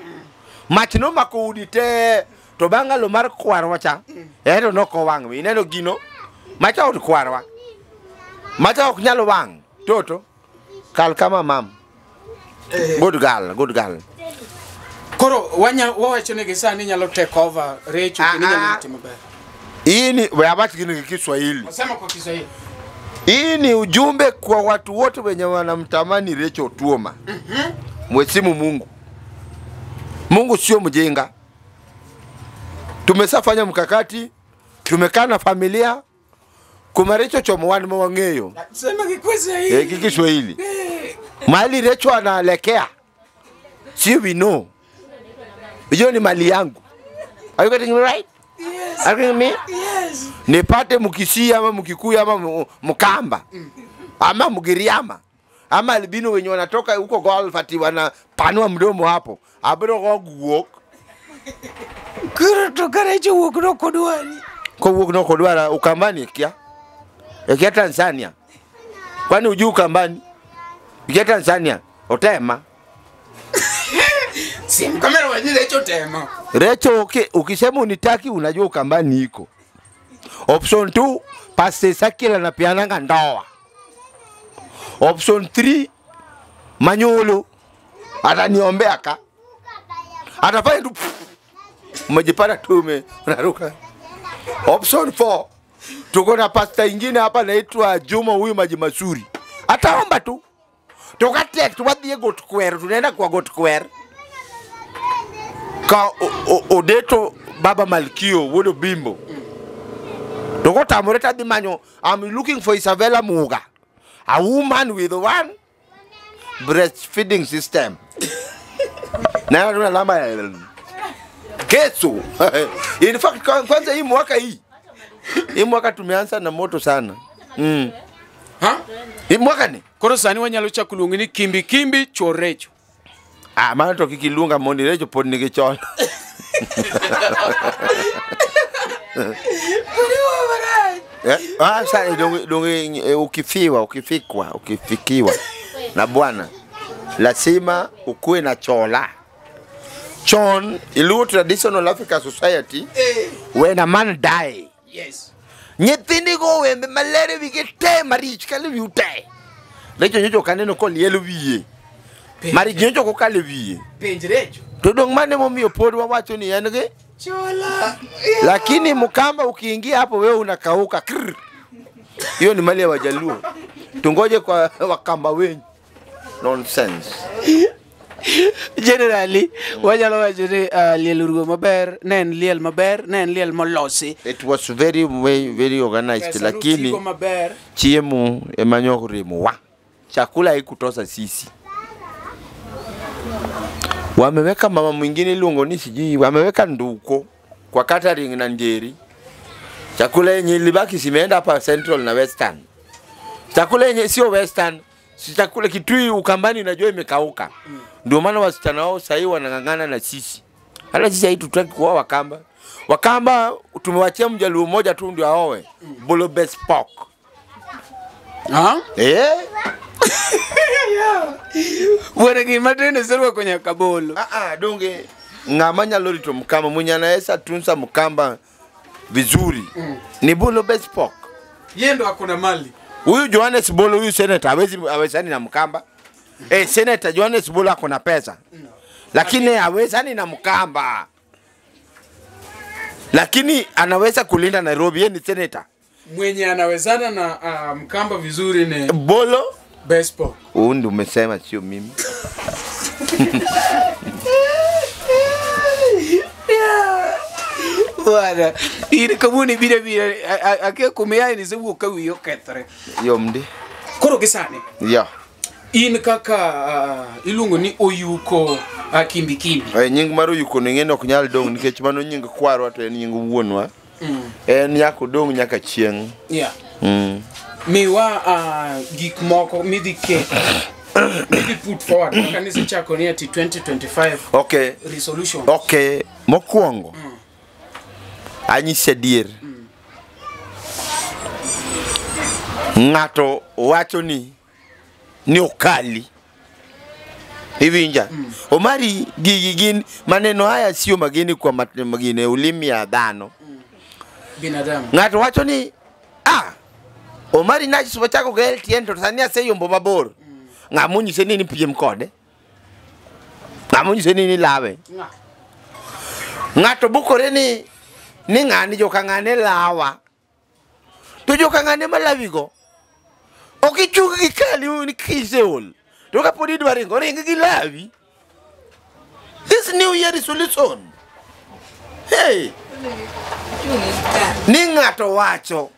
Mach nomako udi te to bang' alo mar kwarwa cha ero nok owang' ineno gino macha od kwarwa macha ok nyal wang' toto kal kama mam good girl good girl Koro wanya wawacho ni sani nyalo take over Recho kendo Ah, nyalo ah. rite maber. Hii ni we awach gini gi Kiswahili. Sema kwa Kiswahili. Hii ni ujumbe kwa watu wote wenye wanamtamani Recho Otuoma. Mheshimu Mungu. Mungu sio mjinga. Tumeshafanya mkakati, tumekaa na familia kuma Recho chomo wan ma wang'eyo Sema gi Kiswahili. eh, gi Kiswahili. Mahali Recho anaelekea si we know. Hiyo ni mali yangu. Are you getting me right? Yes. Are you getting me? Yes. Nipate Mkisii ama Mkikuyu ama Mkamba ama Mgiriama ama albino wenye wanatoka huko golf ati wanapanua mdomo hapo, abiro go guok Koro to ka Recho wuok nokodwari. kowuok nokodwara Ukambani kia kia Tanzania. Kwani hujui Ukambani? Ikia Tanzania otema Sim kamera wajini Recho tema. Recho ukisema unitaki unajua Ukambani iko. Option 2 Pastor Ezekiel anapeananga ndoa. Option 3 Manyolo ataniombea ka atafanya tu umejipata tu unaruka. Option 4 tuko na pasta ingine hapa naitwa Juma huyu maji mazuri ataomba tu tukatek tuwadhie got kwer tunaenda kwa got kwer ka odeto baba Malkio wuod Obimbo to kotamore tadhi manyo I'm looking for Isabella Muga a woman with one breastfeeding system na tuna lamba kesu in fact kwanza hii mwaka hii mwaka tumeanza na moto sana Ha? Hii mwaka ni Koro sani wanyalo chako luongi ni kimbi kimbi chuo Recho. ah mano to kik iluonga mondi Recho pod nigi chon. Ah, sa donge ukifiwa, ukifikwa, ukifikiwa na bwana lazima ukuwe na chola. Chon Iluo Traditional Africa Society, when a man die, Yes. nyithindi go wembe maler wigi te marich kale wiu te. Recho nyocho kaneno koliel wiye. Mari nyocho kokale wiye. Penj Recho. To dong' mane momiyo pod wawacho ni en gi Chola. lakini Mkamba ukiingia hapo wewe unakauka. Krr. Hiyo ni mali ya Wajaluo. Tungoje kwa Wakamba wenyu. Nonsense. Generally, wanyalo wacho ni liel orumo maber, ne en liel maber, ne en liel molosi. It was very very, very organized, Pesa lakini notigo maber. chiemo ema nyorimowa. Chakula haikutosa sisi. Wameweka mama mwingine iluongo ni sijui, wameweka nduko kwa catering na Njeri. Chakula yenye ilibaki simeenda hapa Central na Western. Chakula yenye sio Western, si chakula Kitui Ukambani unajua imekauka. Ndio maana wasichana wao sahii wanang'ang'ana na sisi. Hata sisi hatutaki kuoa Wakamba. Wakamba tumewachia Mjaluo mmoja tu ndio aoe. Bolo best pork. Ha? Eh? Bwana gima tende serwako nyaka bolo. Ah ah, donge ng'ama nyalo rito Mkamba mwenye anaweza tunza Mkamba vizuri ni Bolo best pork. Yeye ndo akona mali. Huyu Johannes Bolo huyu senator hawezi hawezani na Mkamba. Eh, senator Johannes Bolo ako na pesa. Lakini hawezani na Mkamba. Lakini anaweza kulinda Nairobi, yeye ni senator. Mwenye anawezana na Mkamba vizuri ni Bolo Bespo. huyu ndio umesema, sio mimi. Bwana, in kawuono ibiro abira akia kuma iaye ni isewuok ka wiyi okethore. Yomdi. Koro gi sani, Yeah. in kaka iluongo ni Oyuko Kimbi Kimbi. Eh, nying mar Oyuko ni ng'eni ok nyal dong' nikech mano nying kwarwa to en nying wuonwa. En nyaka odong' nyaka chieng'. Yeah. Mm. Miwa gik moko midhi keto, midhi put forward kaka nisechako ni ati 2025 Okay. resolution. Okay, mokwongo anyisi adier. Ng'ato wacho ni okali. Iwinja? Omari gigi gin maneno haya sio mageni kwa magine ulimi ya dhano. Binadamu. Ng'ato wacho ni ah Omari Nash wachako gi LTN to sani aseyombo mabor. Ng'ama onyise ni nipiem kode? Ng'ama onyise ni nilawe? Ng'a? Ng'ato bukore ni ng'ani joka ng'ane lawa. To joka ng'ane malawigo ok ichung gi kali ni kiseol. To kapod idwa ringo, ring gi lawi. This new year resolution. Hey! Ni ng'ato wacho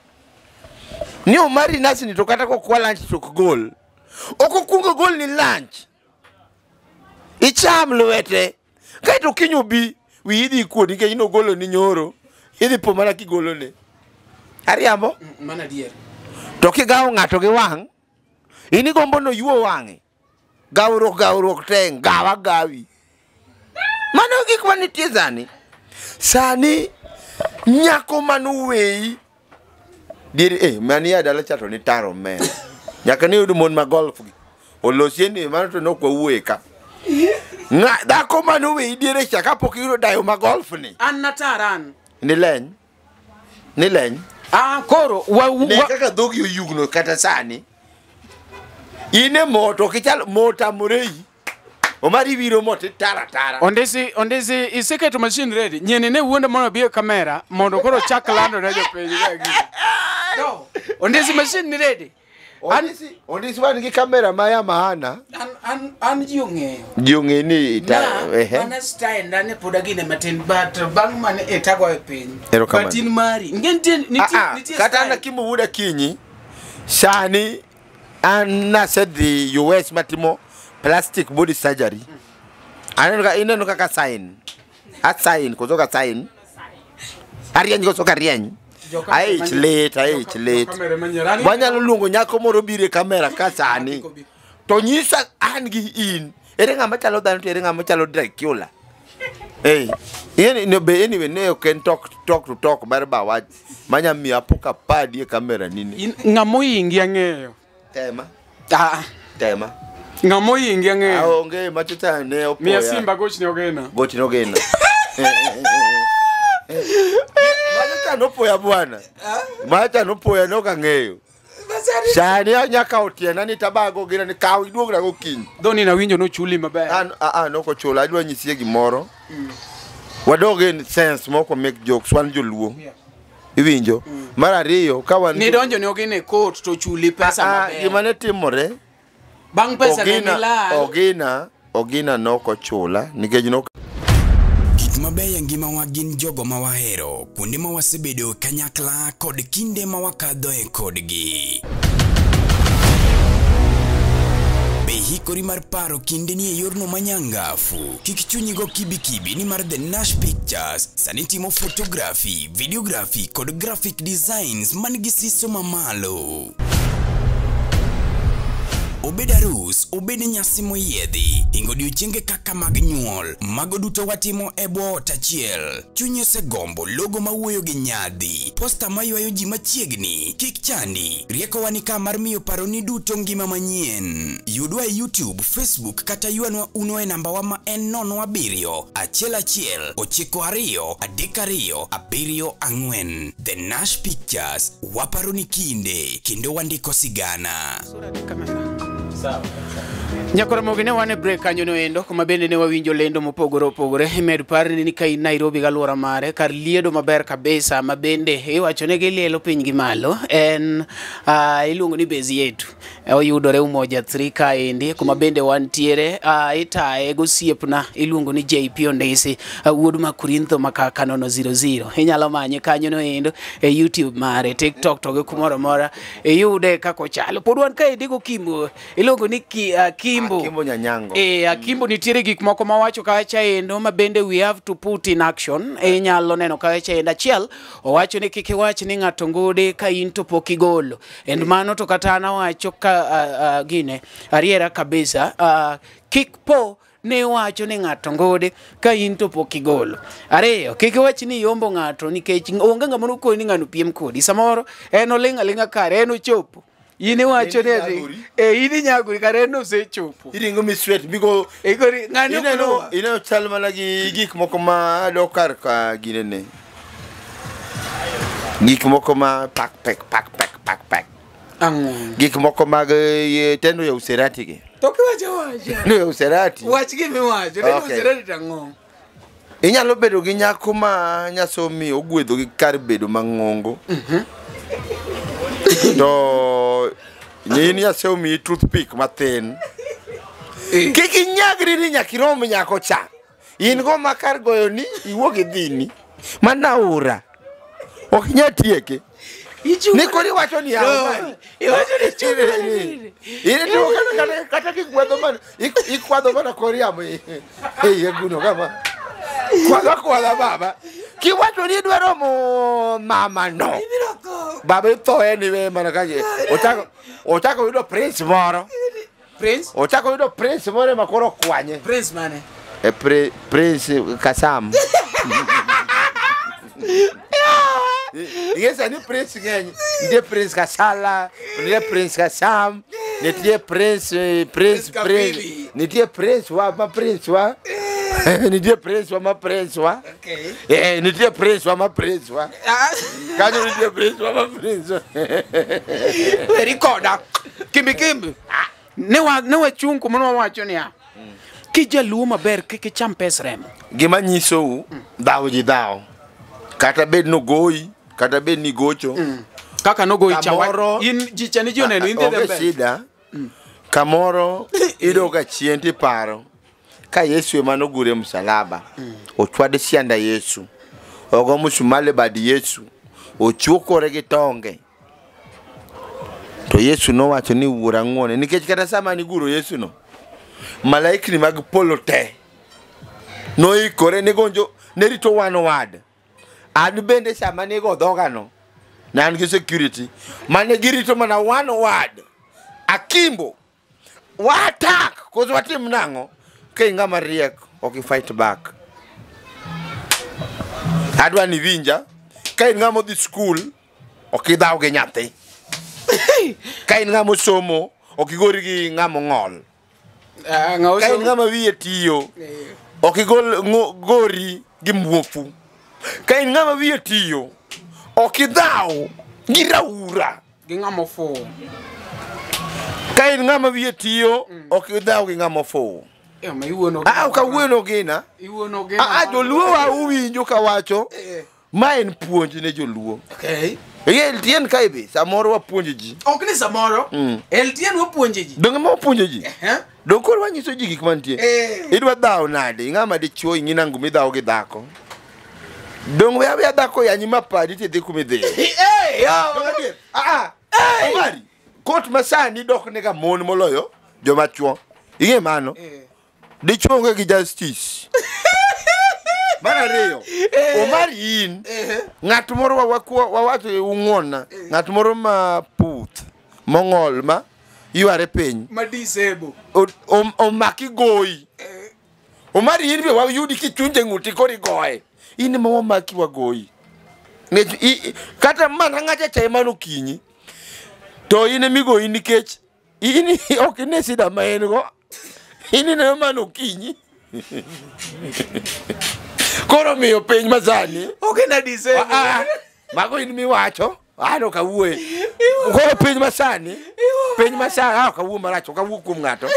ni Omari Nash ni to kata kokwa lunch to ok gol. Ok okwongo gol ni lunch. Icham lwete. Kaeto kiny obi, wiyi dhi kuodi nikech nogolo ni nyoro. Idhi po mana kigolone. Ariambo? Mano adier. To kigawo ng'ato gi wang', in igombo noyuo wang'e. Gawruok gawruok te, gawa gawi. Mano gik manitie sani. Sani nyako manoweyi diere mani ya dala cha to ni taro mera. Nyaka ne yud mon ma golf gi. Olosie ni mano to nok wawuoye ka. Ng'a dhako manoweyi diere cha kapok iyudo dayo ma golf ni. An natar an. Ni leny. Ni leny. Ah, koro wa, Ne kaka dhogi oyugno kata sani. In e mo to ok ichal mo otamorei. Omari wiro mo titara tara. Ondisi, Ondisi iseketo machine ready. Nyieni ne wuonda mondo obi e kamera mondo koro chak lando ne jopiny ka gini. No, Ondisi machine ni ready. Ondisi, Ondisi wan gi kamera ma ya maana. An ji ong'eyo. Ji ong'e ni ita, Na, ehe. mana style ndane pod agine matin but bang' mane etago e piny. Erokamano. But in mari, ing'e nitie nitie nitie Kata an style. akimo wuoda kinyi, sani an nasedhi US matimo plastic body surgery. Aneno ka ineno kaka sign. A sign koso ka sign. Arieny koso ka rieny. Aich lit, aich lit. Kamera manyien. Wanyalo luongo nyako moro biro e kamera ka sani. To nyisa an gi in. Ere ng'ama chalo dhano to ere ng'ama chalo Dracula. Eh, yani no be anyway ne ok en talk talk to talk mar ba wach manya miyo apoka padi e kamera nini. Ng'ama oyingi ang'eyo. Tema. Ah. Tema. Ng'ama oyingi ang'eyo. Aonge machocha ne opoya. Miya simba gochne Ogena. Gochne Ogena. Machocha nopoya bwana. Machocha nopoya nok ang'eyo. Sani nyaka otiena ni tabago Ogena ni kaw iduogna gokinyi. Dhoni nawinjo nochuli maber. An a nok ochula adwa nyisie gimoro. Wadog in sense moko make jokes wan joluo. Iwinjo. Mar ariyo ka wan Nidonjo ne Ogena e court to chuli pesa maber. Gima ne timore Bang' pesa ne milal. Ogina nok ochula nikech nok Gik mabeyo e ngimawa gin jogo ma wahero, kuonde ma wasebedo kanyakla kod kinde ma wakadhoe kodgi. Be hikori mar paro kindeni e yorno manyangafu? Kik chunyi go kibikibi nimar The Nash Pictures sani timo photography, videography kod graphic designs man gi siso mamalo. Obed arus, obed nyasi moyiedhi, ingo odiochienge kaka mag nyuol, mago duto watimo e bwo ot achiel. Chunyi osegombo logo mawuoyo gi nyadhi, posta maywayo ji machiegni, kik chandi, riekowa ni ka mar miyo paroni duto ngima manyien. Yudwa e YouTube, Facebook kata ywanwa uno e nambawa ma en 07 11 92 32 74. The Nash Pictures, waparoni kinde, kendo wandiko sigana. Nyakora mogi ne wan e break kanyo no endo kuma bende ne wawinjo lendo mopogore opogore. Med parni ni ka in Nairobi galuora mare kar liedo maber kabisa ma bende iwacho ne gilielo piny gi malo en iluongo ni base yetu. Oyudore Umoja 3 kaendi kuma bende wantiere itaye gosiepna iluongo ni JP Ondisi wuod ma Korintho makaka 000. Inyalo manye kanyo no endo e YouTube mare, TikTok to gi kumoro amora iyude kaka ochalo. Pod wan kaendi go Kimbo iluongo ni Akimbo. Akimbo Nyanyango. Akimbo nitiere gik moko mawacho kacha endo ma bende we have to put in action. Inyalo neno kacha endo achiel owacho ni kik iwach ni ng'ato ngode ka in to pok igolo. And mano to kata an awacho ka gine ariera kabisa kik po ne wacho ni ng'ato ngode ka in to pok igolo. Ariyo, kik iwach ni yombo ng'ato nikech onge ng'ama nokoni ni ng'ano piem kodi. Samoro en oling' aling'a kare en ochopo. In iwacho ni ati in inyagori kare en osechopo. Iringo mi sweat bigo Ikori ng'ani ok luwa. Ineno chal mana gi gik moko ma adok kar ka ginene. Gik moko ma pak pek pak pek pak pek. Ang'o? Gik moko mag tendo ya userati gi. To kiwacho wacho. Tendo ya userati. Wach gimiwacho, tendo userati tang'o? Inyalo bedo gi nyako ma nyasomi ogwedho gi kar bedo mang'ongo. To in nyasomi toothpick mathin. Kik inyagri ni nyaka irom nyako cha. In go ma kar goyo ni iwuok idhini. Mana aora. Ok inyal tieke. Ni koro iwacho ni yawa. Iwacho ni chuni. In to kata kikwadho mana ikwadho mana kor yamo e iye guno kama. Kwadho kwadha baba. Kiwacho ni idwaro mo mama no. Baba itho anyway mana kaje. Ochako yudo prince moro. Prince? Ochako yudo prince moro ma koro kwanye. Prince mane? E prince Kasam. Ing'e ni prince ng'eny. Nitie prince Kasala, nitie prince Kasam, nitie prince prince prince, nitie prince wa ma prince wa. Nitie prince wa ma prince wa. Okay. Nitie prince wa ma prince wa. Kanyo nitie prince wa ma prince wa. Weri koda. Kimbi kimbi. Ne wachung' kuma wawacho niya. Kijaluo maber kik icham pes remo. Gima nyisou dhawo ji dhawo. Kata bed nogoyi, kata bed ni gocho. Kaka nogoyi cha in ji cha ni ji oneno in dhi mbele. Onge shida. Kamoro idoga chien tiparo. Ka Yesu ema nogure msalaba. Ochwad sianda Yesu. Ogo musumali bad Yesu. Ochuo kore gi tonge. To Yesu nowacho ni wuora ng'wone. Nikech kata sama niguro Yesu no, malaikni mag polo te noikore ne gonjo ne rito wan wad. An bende sama nigo dhogano, ne an gi security mane girito mana wan wad. Akimbo wa attack koso watim nang'o? Ka ing'ama riek ok i fight back. Adwa ni winja. Ka in ng'ama odhi skul, ok idhaw gi nyathi. Ka in ng'ama osomo, ok igori gi ng'ama ong'ol. Ka in ng'ama wiye tiyo, ok igol gori gi muofu. Ka in ng'ama wiye tiyo, ok idhaw gi raura. Gi ng'ama ofuwo. Ka in ng'ama wiye tiyo, ok idhaw gi ng'ama ofuwo. Ah, ok awuoyo gina. Ah, joluo wa uwinjo kawacho. Ma en puonj ne joluo. Okay. LTN kae be samoro wapuonjo ji. Ok ni samoro. LTN wapuonjo ji. Donge ma wapuonjo ji? Donge koro wanyiso ji gik mantie. Idwa dhawo nade? Ng'ama dichuo ing'i nango midhawo gi dhako. Donge we aweya dhako yanyi mapadi tidhi kumidhiye. Omari, kot masani dok nega mon moloyo joma chuo. Ing'e mano? Dichuo onge gi justice. Mar ariyo, Omari in, ng'at moro wawacho ung'wona, ng'at moro ma puth, mong'ol ma yware piny. Ma disable. Omaki goyi. Omari in be wayudi kichunje ng'uti koro igoye. In ema wamaki wagoyi. Kata mana ng'acha cha ema nokinyi. To in emigoyi nikech in ok ine sida ma en go. In ineno mana okinyi. Koro miyo piny masani. Ok ina disable. Mago in miwacho. An ok awuoye. Koro piny masani. Piny masani ok awuo marach, ok awuo kuom ng'ato.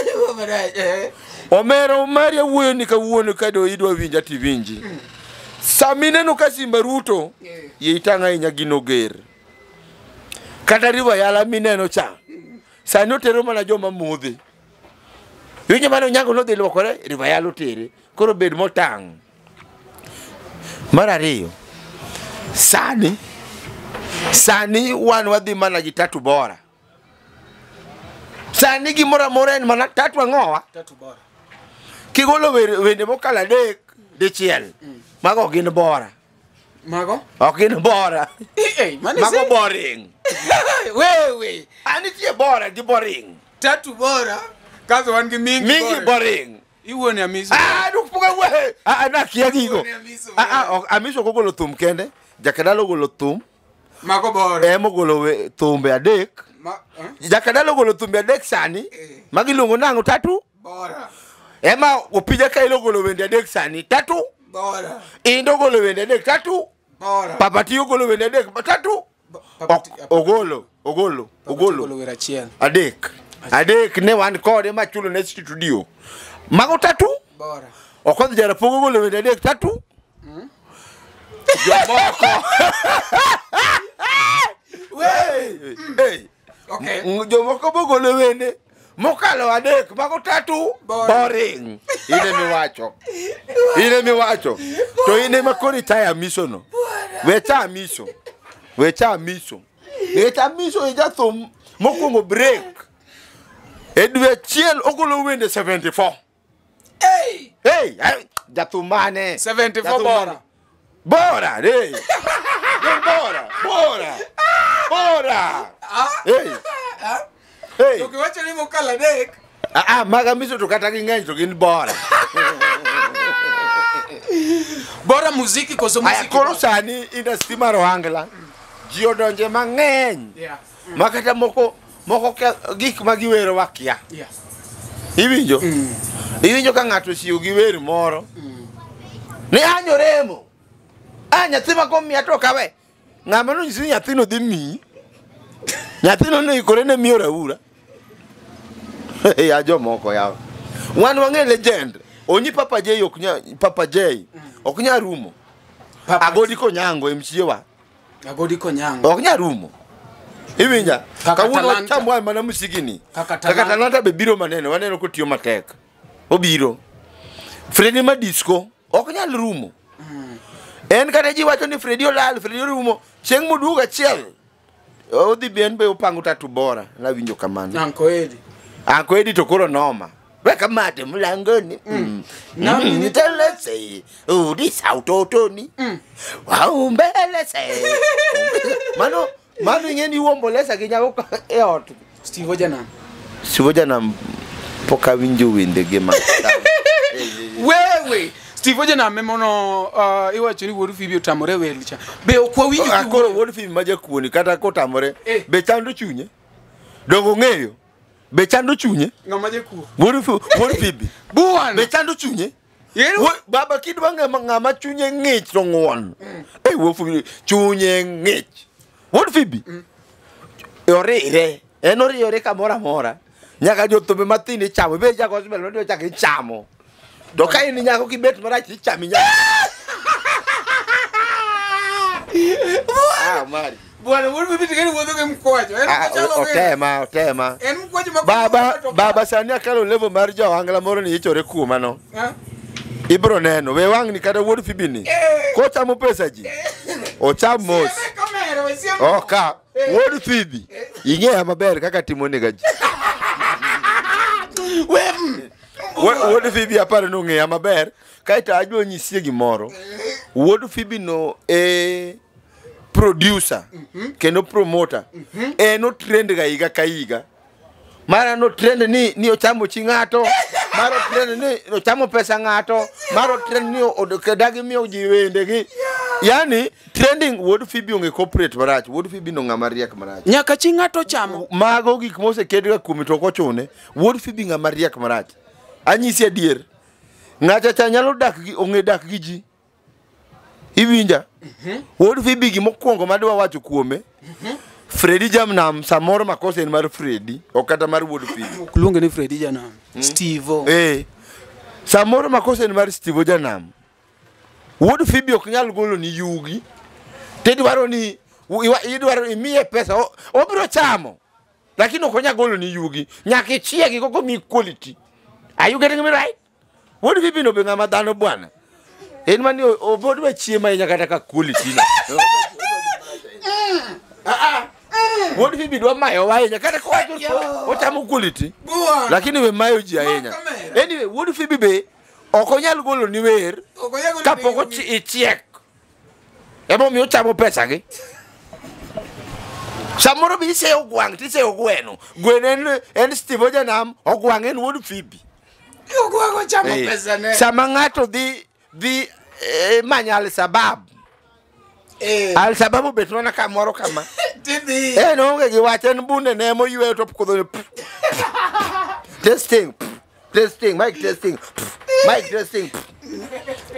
Omera Omari awuoyo ni kawuono ka do idwa winja tiwinji. Sama ineno ka Simba Ruto, yie itang' ahinya gi Noger. Kata River Yala mineno cha. Sani otero mana joma modhi. Winjo mane Onyango nodhi luokore, River Yala otere. Koro bed motang'. Mar ariyo, sani wan wadhi mana gi tatu bora. Sani gimoro amora en mana tatu ang'owa. Tatu bora. Kigolo wende mokalo adek dichiel, mago ok gin bora. Mago? Ok gin bora. Mago boring. Wewe. Anitie bora gi boring. Tatu bora. Kaso wan gi mingi boring. Iwuone Amiso. Ah, duk we. Ah, nakia gigo. Ah, Amiso ok ogolo thum kende. Jakadala ogolo thum. Mago bora. Ema ogolo thumbe adek. Jakadala ogolo thumbe adek sani. Magi iluongo nang'o? Tatu? Bora. Ema Opija Kailo ogolo wende adek sani. Tatu? Bora. Indo ogolo wende adek. Tatu? Bora. Papa T ogolo wende adek. Tatu? Ogolo. Ogolo. Ogolo. Adek. Adek ne wan kode machulo ne studio. Mago tatu? Bora. Okodh Jarapogo ogolo wende adek. Tatu? Jomoko. Okay. Jomoko bogolo wende mokalo adek. Mago tatu? Boring. Ine miwacho. Ine miwacho. To ine ma koro itaya Amiso no. Wecha Amiso. Wecha Amiso. Nikech Amiso e jathum mokwongo break. E dwe achiel ogolo wende 74. Hey! Hey! Jathum mane? 74 bora. Bora, hey! Bora, bora. Bora. Hey! Hey! To kiwacho ni mokalo adek. Ah, mag Amiso to kata ging'eny to gin bora. Bora muziki koso muziki. Aya koro sani industry mar ohangla ji odonje mang'eny. Ma kata moko gik ma giwero wakia. Iwinjo? Iwinjo ka ng'ato osiyo gi wer moro. Ni anyo remo. Ah, nyathi ma komiya to kawe. Ng'ama nonyisi ni nyathino dhi miyi. Nyathino noikore ne miyo raura. Ya jomoko yawa. Wan wang'e legend. Onyi Papa J ok nya Papa J ok nya rumo. Agodi Konyango MCA wa. Agodi Konyango. Ok nya rumo. Iwinja? Kawuono wacham mana musigini. Kaka Talanta be biro maneno, waneno kotiyo matek. Obiro. Fredi Madisco ok nyal rumo. En kata ji wacho ni Fredi olal, Fredi orumo. Chieng' moduogo achiel. Odhi bien be opango tatu bora. Nawinjo kamano. Anko Edi. Anko Edi to koro noma. Weka mate mlangoni. Nitelese. Udi autotoni. Waumbelese. Mano mano ing'e ni uombolesa gi nyako e ot. Steve Ojanam. Steve Ojanam pok awinjo wendege ma. Wewe. Steve Ojanam emono iwacho ni wuod Phoebe otamore wer cha. Be ok wawinjo Ah, koro wuod Phoebe ma jakuoni kata kotamore Eh. be chando chunye dongo ng'eyo be chando chunye ng'ama jakuo. wuod Phoebe Buwan. be chando chunye Yero Baba kidwa ng'ama chunye ng'ich to ng'won. Eh, wuod Phoebe chunye ng'ich. Wuod Phoebe orire en oriyore kamoro amora nyaka jothumbe mathindo ichamo ibed ja gospel madwa chako ichamo to ka in nyako kibet marach ichami nyaka. Ah, mari. Bwana wuod Phoebe tigeni wuotho gi mkwacho. En Ah, mkwachalo gi- otema otema En mkwacho ma baba sani akalo level mar jo ohangla moro ni ichore kuoma no Ah. ibro neno we wang'ni kata wuod Phoebe ni kochamo pesa ji ocham mos. Sieme kamera, we sieme. Oka wuod Phoebe ing'eya maber kaka timonega ji. Wuod Phoebe aparo ni ong'eya maber kaeto adwa nyisie gimoro. Wuod Phoebe no e producer kendo promoter. En otrend ga higa ka higa. Mara no trend ni ochamo chi ng'ato, mara otrend ni ochamo pesa ng'ato, mara otrend ni dagi miyo ji wendegi. Yani trending wuod Phoebe onge corporate marach, wuod Phoebe no ng'ama riek marach. Nyaka chi ng'ato chamo. Mago gik mosekedga kuome to ok ochune. Wuod Phoebe ng'ama riek marach. Anyisi adier. Ng'acha cha nyalo dak gi ong'e dak gi ji. Iwinja? Wuod Phoebe gimokwongo madwa wacho kuome. Fredi Jamnam samoro makosa en mar Fredi ok kata mar wuod Phoebe. Ok luonge ni Fredi Janam. Steve. Eh. Samoro makosa en mar Steve Janam. Wuod Phoebe ok nyal golo ni yugi. Tidwaro ni idwaro imiye pesa obiro chamo. Lakini ok onyal golo ni yugi. Nyaka ichiegi koko mi quality. Are you getting me right? Wuod Phoebe no be ng'ama dhano bwana. En mani obodwa chiemo ahinya kata ka quality no. Wuod Phoebe dwa mayowa ahinya kata kowacho ochamo quality. Bwana. Lakini we mayo ji ahinya. kamera. Anyway, wuod Phoebe be ok onyal golo ni wer Ok onyal golo ni kapok yugi. ichiek. Emomiyo ochamo pesa gi. Samoro be iseyo gwang' tiseyo gweno. Gweno en Steve Ojanam, ogwang' en wuod Phoebe. Ogwang' ochamo Eh, pesa ne. Sama ng'ato dhi manyo Al-Shabab. Eh. Al-Shabab obet mana kamoro kama. Tidhi. En onge gi wach en bunde ne emoyweyo to kudho ni testing testing mic testing mic testing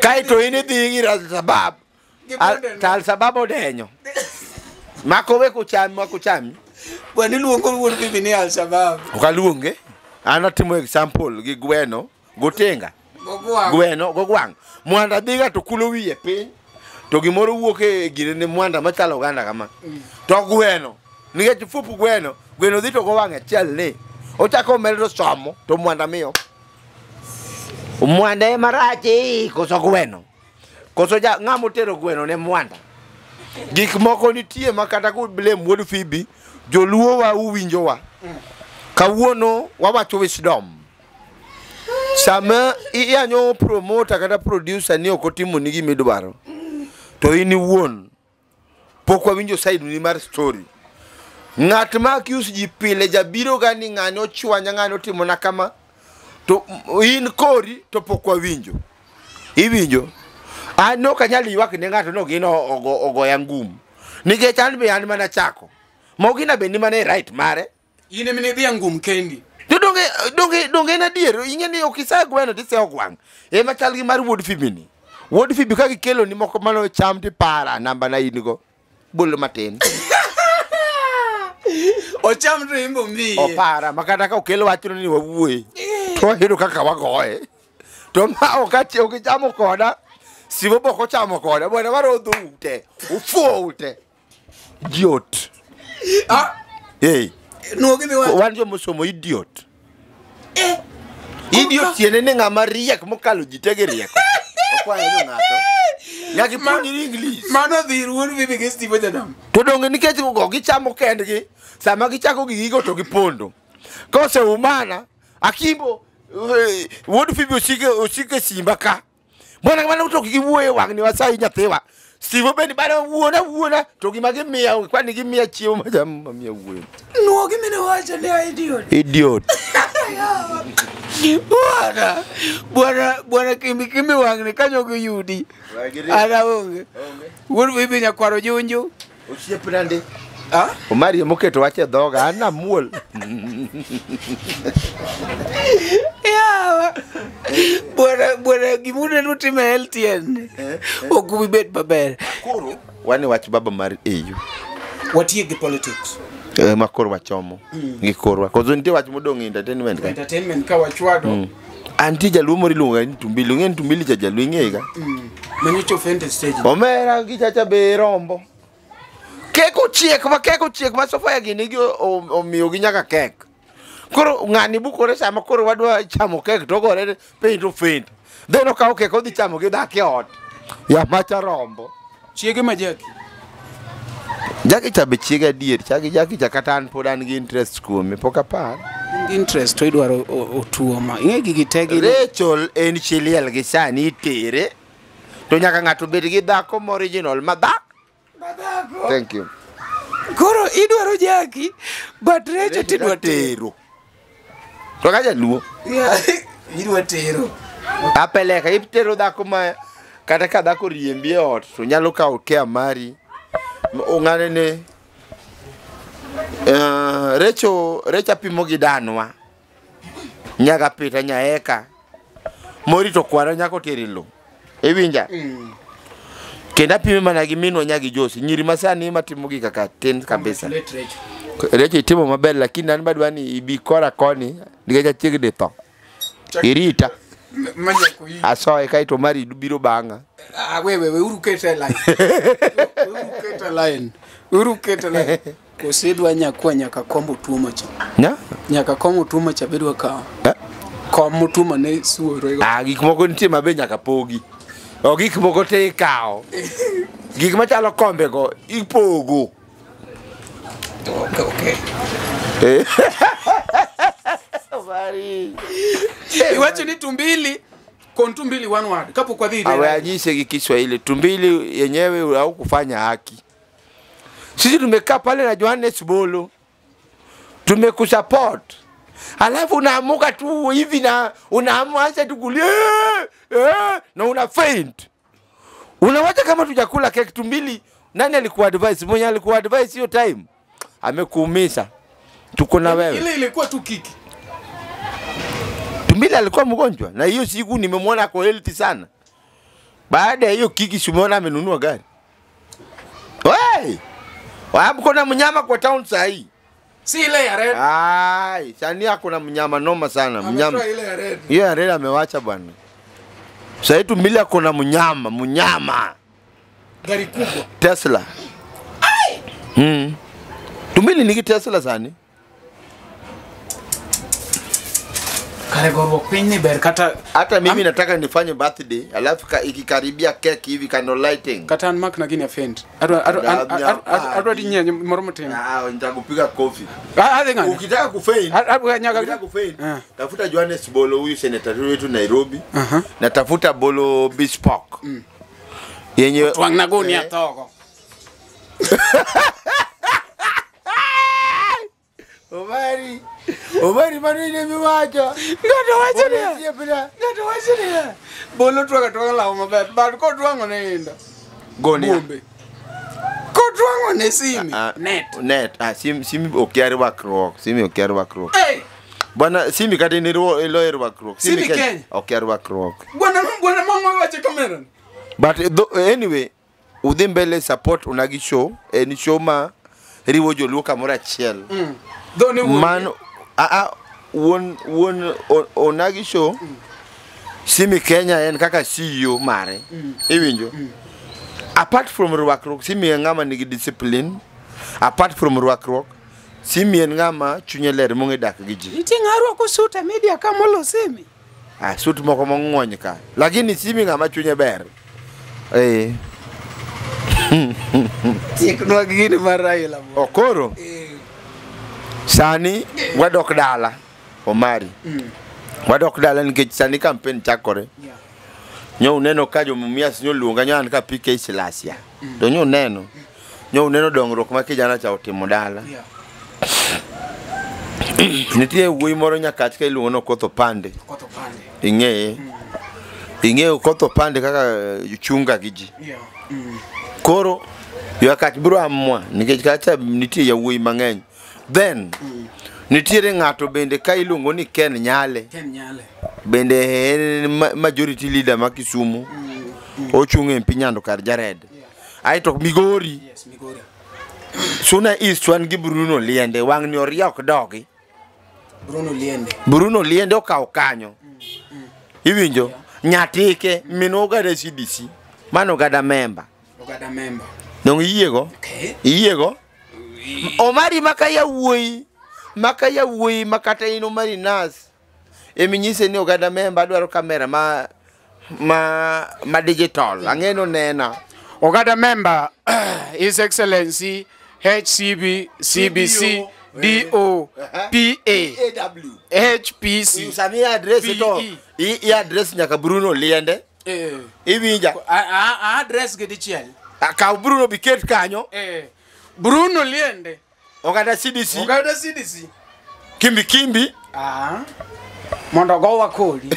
kaeto in idhi ir Al-Shabab Gi bunde to Al-Shabab odenyo mako wek ocham mako chami. Bwana iluongo wuod Phoebe ni Al-Shabab. Ok aluonge an atimo example gi gweno gotenga. Ogwang'. Gweno gogwang' mwanda dhiga to kulo wiye piny to gimoro wuok e gine ne mwanda machalo oganda kama to gweno nikech fup gweno gweno dhi to go wang'e achiel ni ochako omedo to somo to mwanda miyo mwanda ema rach koso gweno koso ja ng'ama otero gweno ne mwanda. Gik moko nitie ma kata ku blame wuod Phoebe joluo wa uwinjowa kawuono wawacho wisdom. Sama iyanyo promoter kata producer ni ok otimo ni gimidwaro to in iwuon pok wawinjo side ni mar story. Ng'at ma accuse ji pile jabiro ga ni ng'ani ochwanya ng'ani otimona kama to in kori to pok wawinjo. Iwinjo? An ok anyal ywak ne ng'ato ni ogino ogoya ngum. Nikech an be an mana chako. Ma ogina be ni mana e right mare. In ema nidhi e ngum kendi. To donge en adier, ing'e ni ok isa gweno tiseyo gwang'. Ema chal gi mar wuod Phoebe ni. Wuod Phoebe ka gikelo ni moko mano cham tipara namba na in go. Bolo matin. Ocham to imbo miye. Opara ma kata ka okel wachno ni wawuoye. To wayudo kaka wagoye. To ma ok achiew gichamo koda. Sibo bok ochamo koda. Bwana warodho ute. Ufuo ute. Idiot. Ah, Hey. nuo gimi wacho. Wan jomosomo idiot. Idiot tiende ni ng'ama riek mokalo ji te gi rieko. Okwayo ni ng'ato. Nyaka ipuonjri English. Mano dhi ir wuod Phoebe gi Steve Ojanam. To donge nikech go gichamo kendgi, sama gichako gigigo to gipondo. Koseumana, akimbo wuod Phoebe osike simba ka. Bwana mano to giwuoye wang'ni wasai nyathiwa. Steve bende bana wuona to gima gimiya kwani gimiya chiemo machamo mamiya wuoyo. Nuo gimi wacho ni idiot. Idiot. Bwana, bwana, bwana kimbi kimbi wang'ni kanyo giyudi. Ana onge. Wuod bibi nyakwaro junju. Osiepna ndi. Ah? Omari emoketo wach e dhoga, an amuol. Yawa. Bwana, bwana gimuneno time e LTN. Ok ubi bet maber. Koro wane wach baba mar AU. Watiek gi politics. Ma koro wachomo gi korwa. Koso nitie wach modong' e entertainment ka. Entertainment ka wachwado. Antie jaluo moro iluongo ni Tumbili. Ung'e ni Tumbili cha jaluo ing'eye ga? Manyocha offended stage. Omera gi chacha be rombo. Kek ochiek ma kek ochiek ma Sofia gini gi omiyogi nyaka kek. Koro ng'ani bukore sama koro wadwa chamo kek to ogore piny to faint. Then okawo kek odhi chamo gi dhako e ot. Ya macha rombo. Chiege ma Jackie. Jackie cha be chiege adier. Chagi Jackie cha kata an pod an gi interest kuome pok apar. In gi interest to idwaro otuoma. Ing'e gigi te gin Rachel en chi liel gi sani itere. To nyaka ng'ato bed gi dhako ma original ma dhako. Thank you. Koro idwaro Jackie but Rachel tidwa tero. To ka jaluo. Yeah. Idwa tero. Apeleka itero dhako ma kata ka dhako riembi e ot to nyalo kawo care mari. Ong'ane ne Recho Recha pimo gi danwa. Nyaga pita nyaeka. Morito kwara nyako tere lo. Iwinja? Kendo apime mana gi minwa nyagi Josi. Nyiri masani matimo gi kaka tin kabisa. Recho itimo maber lakini an badwa ni ibi kora koni nikech achiegni tho. Irita. Asoye kaeto mari biro bang'a. Ah, we we we uru kete line. Uru kete line. Uru kete line. Kosedwa nyakwa nyaka kombo tuo cha. Nya? Nyaka kombo tuo cha bedwa kawo. Kom tuo ne suoro. Ah, gik moko nitie mabe nyaka pogi. O gik moko te ikawo. Gik machalo kombe go ipogo. Okay, okay. Mari. Iwacho ni tumbili kon tumbili one word. Kapok wadhi. Awe anyise gi Kiswahili tumbili yenyewe au kufanya haki. Sisi tumekaa pale na Johannes Bolo. Tumekusupport. Alafu unaamuka tu hivi na unaamua tu kulia na una faint. Unawacha kama tujakula keki tumbili. Nani alikuwa advice? Mwenye alikuwa advice hiyo time amekuumiza. Tuko na wewe. Ile ilikuwa tu kiki. Tumbili alikuwa mgonjwa na hiyo siku nimemwona ako healthy sana. Baada ya hiyo kiki simuona amenunua gari. Wey! Wapo na mnyama kwa town saa hii. Si ile ya red. Ai, sani ako na mnyama noma sana, mnyama. Ile ya red. Hiyo ya red amewacha bwana. Sasa hivi Tumbili ako na mnyama, mnyama. Gari kubwa. Tesla. Ai. Tumbili ni Tesla sani. Kare goruok piny ni ber kata hata mimi nataka nifanye birthday alafu ikikaribia cake hivi candle lighting. Kata an mak na gini offend. Adwa dinye moro matin. Ah, nitakupiga kofi. Ah, adhi ng'ane. Ukitaka kufail. Ukitaka kufail. Tafuta Johannes Bolo huyu senator wetu Nairobi. Na tafuta Bolo Bespoke. Yenye twang' na gunia thogo. Omari. Omari mano miwacho. Ng'ato wacho niya. Ng'ato wacho niya. Bolo twaga twaga law maber. But kotwang'o ne inda. Gonia. Bombe. Kotwang'o ne simi. Net. Net. Ah, simi okia rwakruok. Simi okia rwakruok. Hey! Bwana simi kata in ilo rwakruok. Simi Kenya. Okia rwakruok. Bwana bwana mama wacho kamera. But anyway, udhi mbele support unagi show. En show ma riwo joluo kamoro achiel. Man wuon onagi show Simi Kenya en kaka CEO mare. Iwinjo. Apart from rwakruok, Simi en ng'ama nigi discipline. Apart from rwakruok, Simi en ng'ama chunye ler mong'e dak gi ji. Nitie ng'a rwako suit e media ka molo Simi. Ah, suit moko mong'wony ka. Lakini Simi ng'ama chunye ber. Tieknwa gini mar Raila. Okoro. Sani wadok dala Omari. Wadok dala nikech sani campaign chakore. Nyo uneno ka jo Mumias nyo luonga nyo an ka PK Silasia. To nyo uneno. Nyo uneno dongruok ma kijana cha otimo dala. Nitie wuoyi moro Nyakach ka iluongo ni Okoth Opande. Okoth Opande. Ing'eye. Ing'eyo Okoth Opande kaka chunga gi ji. Yeah. Koro Nyakach biro amua nikech kacha nitie yawuoyi mang'eny. Then nitiere ng'ato bende ka iluongo ni Ken Nyale. Ken Nyale. Bende en majority leader ma Kisumu. Ochung' e MP Nyando kar Jared. Aeto Migori. Yes, Migori. Suna East wan gi Bruno Liende, wang' ni oria ok dogi. Bruno Liende. Bruno Liende okawo kanyo. Iwinjo? Nyatike min ogada CDC. Mano ogada member. Ogada member. Dong iyiego? Okay. Iyiego? Omari maka yawuoyi. Maka yawuoyi makata in Omari Nas. Eminyise ni ogada member adwaro kamera ma digital. Ang'eno nena. Ogada member, His Excellency HCB CBC DO PA AW. HPC. Sami address to PE. i address nyaka Bruno Liende. Eh. Iwinja? A address gi dichiel. Kaw Bruno biket kanyo. Eh. Bruno Liende. Oganda CDC. Ogada CDC. Kimbi kimbi. Ah. Mondo ogowa kodi.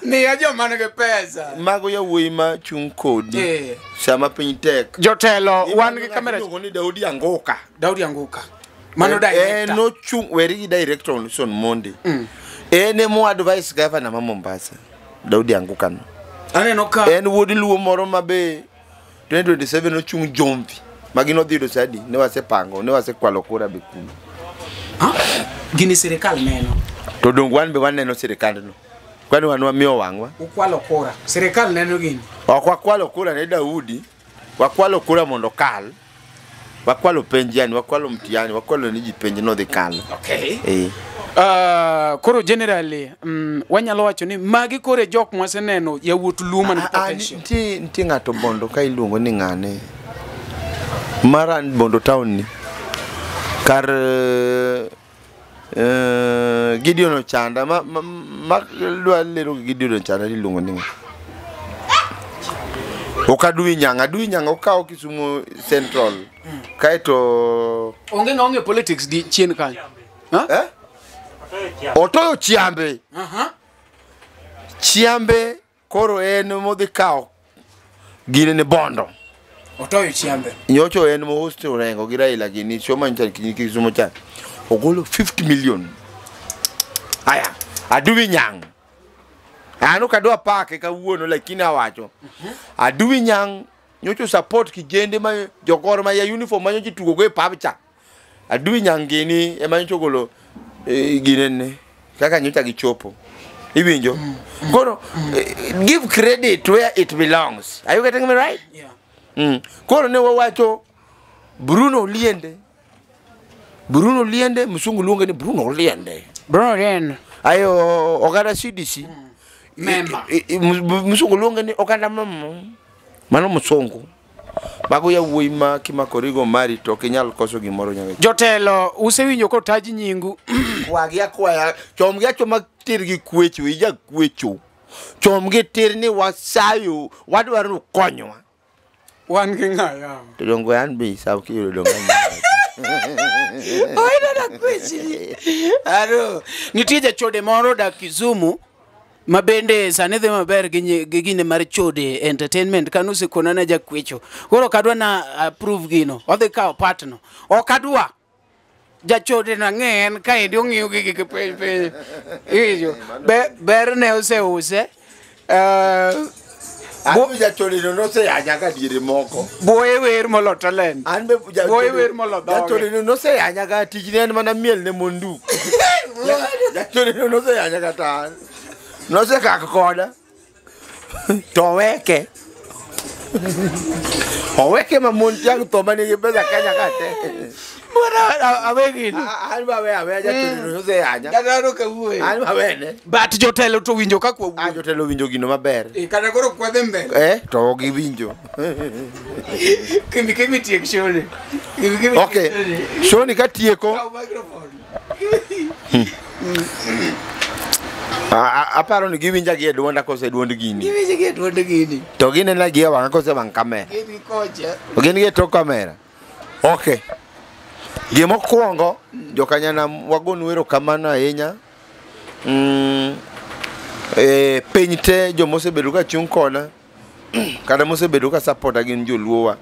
Miya joma nigi pesa. Mago yawuoyi ma chung' kodi. Eh. Sama piny tek. Jotelo wan gi kamera. Iluongo ni Daudi Angoka. Daudi Anguka. Mano director. En ochung' weri gi director Wilson Mondi. En emo advice governor ma Mombasa. Daudi Anguka no. Aneno ka En wuod Luo moro ma be 2027 ochung' Jomvi. Ma gin odhi yudo sadi ne wasepango, ne wasekwalo kura be kuno. Gini sirikal neno. To dong wan be waneno sirikandno. Kwani wan wamiyo wang'wa. Ukwalo kura. Sirikal neno gini. Ok wakwalo kura ne Daudi, wakwalo kura mondo okal. Wakwalo penj yani, wakwalo mtihani, wakwalo ni ji penj nodhi kalo. Okay. Eh. Koro generally wanyalo wacho ni magi kore jok mwaseneno yawuot Luo man gi potential. Nitie ng'ato Bondo ka iluongo ni ng'ane. Mara Bondo town ni. Kar Gideon Ochanda ma dwa lero Gideon Ochanda iluongo ni ng'a. Ok Adui Nyang', Adui Nyang' okawo Kisumu Central. Kaeto Onge ng'a ong'e politics di chien kanyo. Eh? Otoyo Chiambe. Chiambe koro en modhi kawo gine ne Bondo. Otoyo Chiambe. Nyocho en mo host Orengo gi Raila gini show mancha Kisumu cha. Ogolo 50 million. Aya, Adui Nyang'. An ok adwa pake kawuono lakini awacho. Adui Nyang' nyocho support kijende ma jogor ma ya uniform ma nyocho tugo go e pap cha. Adui Nyang' gini ema nyocho ogolo ginene kaka nyocha gichopo. Iwinjo? Koro give credit where it belongs. Are you getting me right? Yeah. Koro ne wawacho Bruno Liende. Bruno Liende, msungu luonge ni Bruno Liende. Bruno Liende. Ayo oganda CDC. Member. Msungu luonge ni oganda mama. Mano msungu. Mago yawuoyi ma kimakorigo mari to ok inyal koso gimoro nyaka. Jotelo usewinjo kotaj nyingu. Kwagi akwaya, chomgi achoma tir gi kwecho, ija kwecho. Chomgi tir ni wasayo, wadwaro ni ukonywa. Wan gi ng'a yawa? To dongo an be saw kiyudo dongo an. Oinena kwechni. Aro, nitie jachode moro odak Kisumu ma bende sani dhi maber gi gine mar chode entertainment kano osekona na jakwecho. Koro ok adwa na approve gino. Odhi kawo part no. Ok adwa. Jachode no ang'e en kaendi ong'iyo gigi gi piny piny. Iwinjo? Ber ne oseuse. An be jachode no noseyanya ga diere moko. Buoye wer molo talent. An be Buoye wer molo dhoge. Jachode no noseyanya ga tijne en mana miel ne monduk. Jachode no noseyanya kata an. Nosekak koda. To oweke. Oweke ma mon tiang' tho manigi pesa Kenya ka te. Bwana awe gino. An be awe aweya jachode no noseyanya. Kata kawuoyo. An be awene. But jotelo to winjo kaka wawuoyo. Ah, jotelo winjo gino maber. Kata koro kwadhe mbele. To ok giwinjo. Kimi kimi tiek shoni. Kimi kimi. Okay. Shoni katieko. Kaw microphone. Aparo ni giwinja gi e duonda kose duond gini. Giwinjo gi e duond gini. To ginena gi e wang'a kose wang' kamera. Gin gi kocha. Gin gi e tok kamera. Okay. Gimokwongo jokanyanam wagonu erokamano ahinya. Piny te jomosebedo ka chung' koda kata mosebedo ka supporta gin joluowa.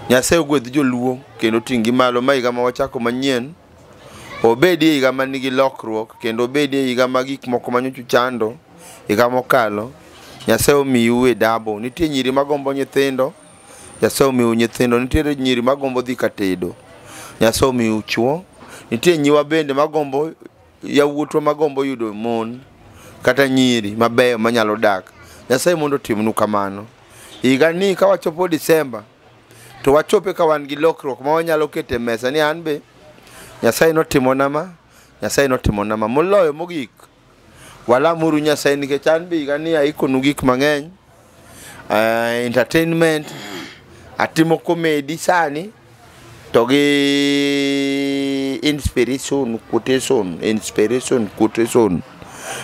Nyasaye ogwedh joluo kendo oting' gi malo ma higa ma wachako manyien obedi higa manigi lokruok kendo obedi higa ma gik moko manyocha uchando higa mokalo Nyasaye omiu e dabo. Nitie nyiri magombo nyithindo, Nyasaye omiu nyithindo. Nitiere nyiri magombo dhi katedo, Nyasaye omiu chuo. Nitie nyiwa bende magombo yawuotwa magombo yudo mon kata nyiri mabeyo manyalo dak. Nyasaye mondo otimnu kamano. Higa ni ka wachopo Disemba to wachope ka wan gi lokruok ma wanyalo keto e mesa ni an be Nyasaye notimona ma, Nyasaye notimona ma. Moloyo mogik, walamuru Nyasaye nikech an be higa ni aikonu gik mang'eny. Entertainment, atimo comedy sani to gi inspiration quotation, inspiration quotation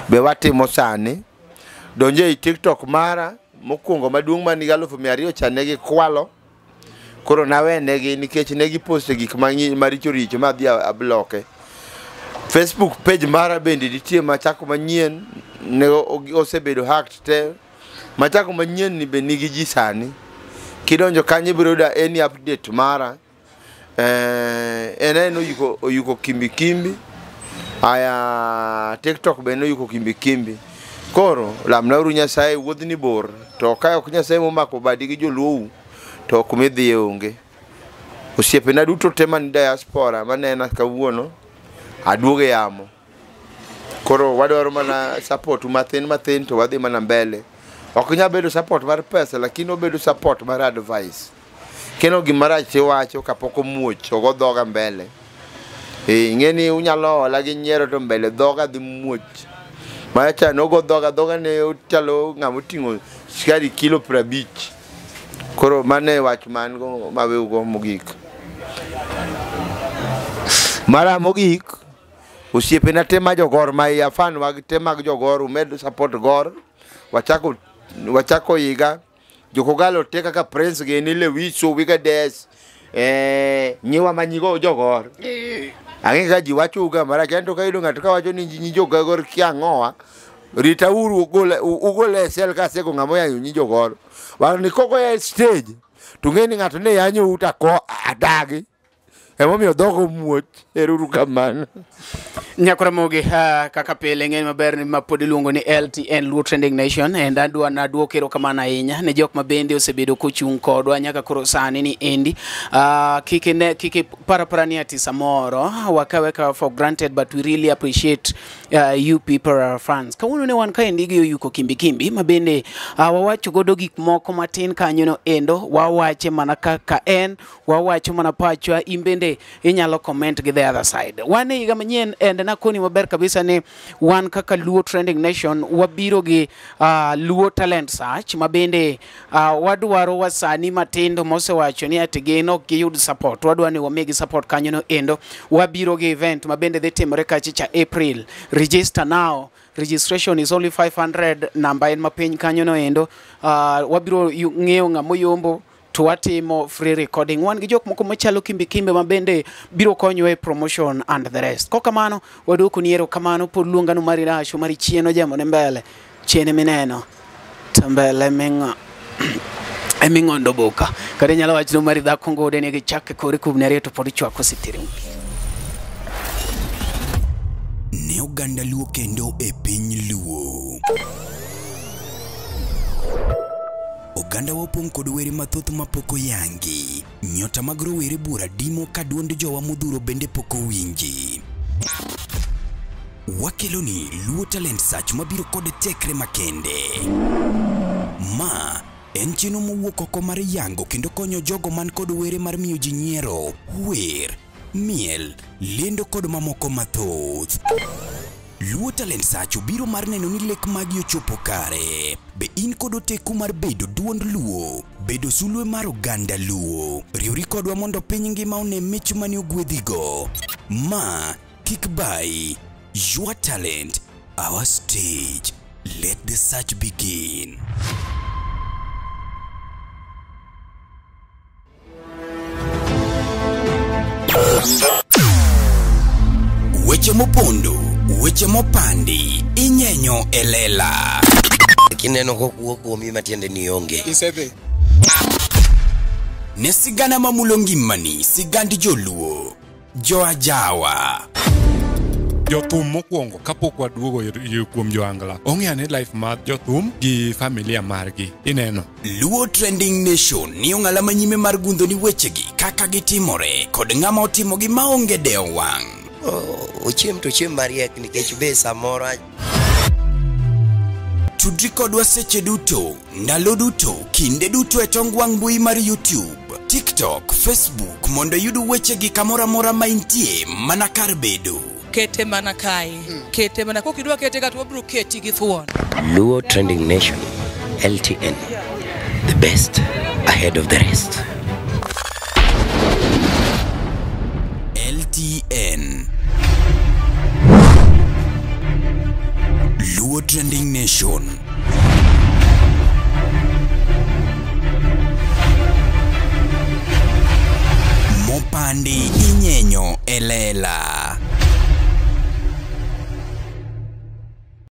be watimo sani. Donje ei TikTok mara mokwongo maduong' man gi 200,000 cha ne gikwalo. Koro nawenegi nikech ne giposto gik maricho richo ma adhi abloke. Facebook page mara bende nitie machako manyien ne osebedo hacked te. Machako manyien ni be nigi ji sani. Kidonjo kanyo ibiro yudo any update mara. En oyuko kimbi kimbi. Aya TikTok be noyuko kimbi kimbi. Koro lamnauru Nyasaye wuodhni bor to ka ok Nyasaye momako badi gi joluou to kumidhiye onge. Osiepena duto te man diaspora manena kawuono aduogo e yamo. Koro wadwaro mana support mathin mathin to wadhi mana mbele. Ok nyal bedo support mar pesa lakini obedo support mar advice. Keno gima tiwacho kapok omuoch ogo dhoga mbele. Ing'e ni unyalo hola gi nyiero to mbele dhoga dhi muoch. Macha nogo dhoga dhoga ne ochalo ng'ama oting'o sukari kilo 50. Koro mano e wach man go maweugo mogik. Mara mogik, osiepena te ma jogor ma fan mag te mag jogor umed support gor. Wachako higa jokogalo te kaka Prince gini Lewiso Wigades nyiwa manyigo jogor. Ang'e ka ji wacho uga marach anto kayudo ng'ato kawacho ni nyi jogor kia ang'owa rita uru ugole e sel kasego ng'ama oyanyo nyi jogor. Waro ni koko e stage to ng'e ni ng'ato ne yanyo u to adagi. Emomiyo dhogo muoch. Ero uru kamano. Nyakoramogi kaka pile ng'eny maber ni ma pod iluongo ni LTN Luo Trending Nation and adwa naduok erokamano ahinya ne jok ma bende osebedo kochung' kodwa nyaka koro sani ni endi. Kik parapara ni ati samoro wakawe ka for granted, but we really appreciate you people, our fans. Kawuono ne wan kaendi gi Oyuko Kimbi Kimbi ma bende wawacho godo gik moko matin kanyo no endo wawache mana kaka en wawacho mana pachwa in bende inyalo comment gi the other side. Wan e higa manyien and nakoni maber kabisa ni wan kaka Luo Trending Nation wabiro gi Luo Talent Search ma bende wadwaro wasanii matindo mosewacho ni ati gin ok giyud support, wadwa ni wamigi support kanyo no endo. Wabiro gi event ma bende dhi timore kachicha April. Register now. Registration is only 500, namba en mapiny kanyo no endo. Wabiro ng'eyo ng'ama oyombo to watimo free recording. Wan gi jok moko machalo Kimbi Kimbi ma bende biro konyo e promotion and the rest. Kokamano waduoko ni erokamano pod luongano mari rasho mari chien ojemo ne mbele chien mineno to mbele ming'o eming'ondo boka kata inyalo wacho mari dhako ngode ni gichake kore kubni ariyo to pod ichwako sitiri. Ne oganda Luo kendo e piny Luo. Oganda wa opong' kod were mathoth mapok oyangi. Nyota mag rowere bura dimo ka duond jowa modhuro bende pok owinji. Wakeloni Luo Talent Search mabiro kod tekre makende. Ma en chenro mowuok oko mar yango kendo konyo jogo man kod were mar miyo ji nyiero, wer, miel, lendo kod mamoko mathoth. Luo Talent Search obiro mar neno ni lek magi ochopo kare. Be in kod oteku mar bedo duond Luo, bedo sulwe mar oganda Luo. Riwri kodwa mondo piny ngima one mich mane ogwedhigo. Ma kik bai, your talent, our stage. Let the search begin. mopondo, weche mopandi, inyenyo e lela. Kineno kokuo kuomi matiende ni onge. Isedhi. Ne sigana mamulo ngimani, sigand joluo, joajawa. Jothum mokwongo kapok waduogo kuom joangla ong'e ane life mar jothum gi familia margi ineno. Luo Trending Nation ni ong'ala manyime mar gundho ni wechegi kaka gitimore kod ng'ama otimogi maonge dewo wang'. Ochiem to ochiem mariek nikech be samoro Tudri kodwa seche duto, ndalo duto, kinde duto e tong wang' mbui mar YouTube, TikTok, Facebook mondo iyud wechegi kamoro amora ma intie mana kar bedo. Kete mana kae. Kete mana kokidwa kete ka to wabiro keti gi thuon. Luo Trending Nation, LTN, the best ahead of the rest. LTN Luo Trending Nation. Mopandi inyenyo e lela.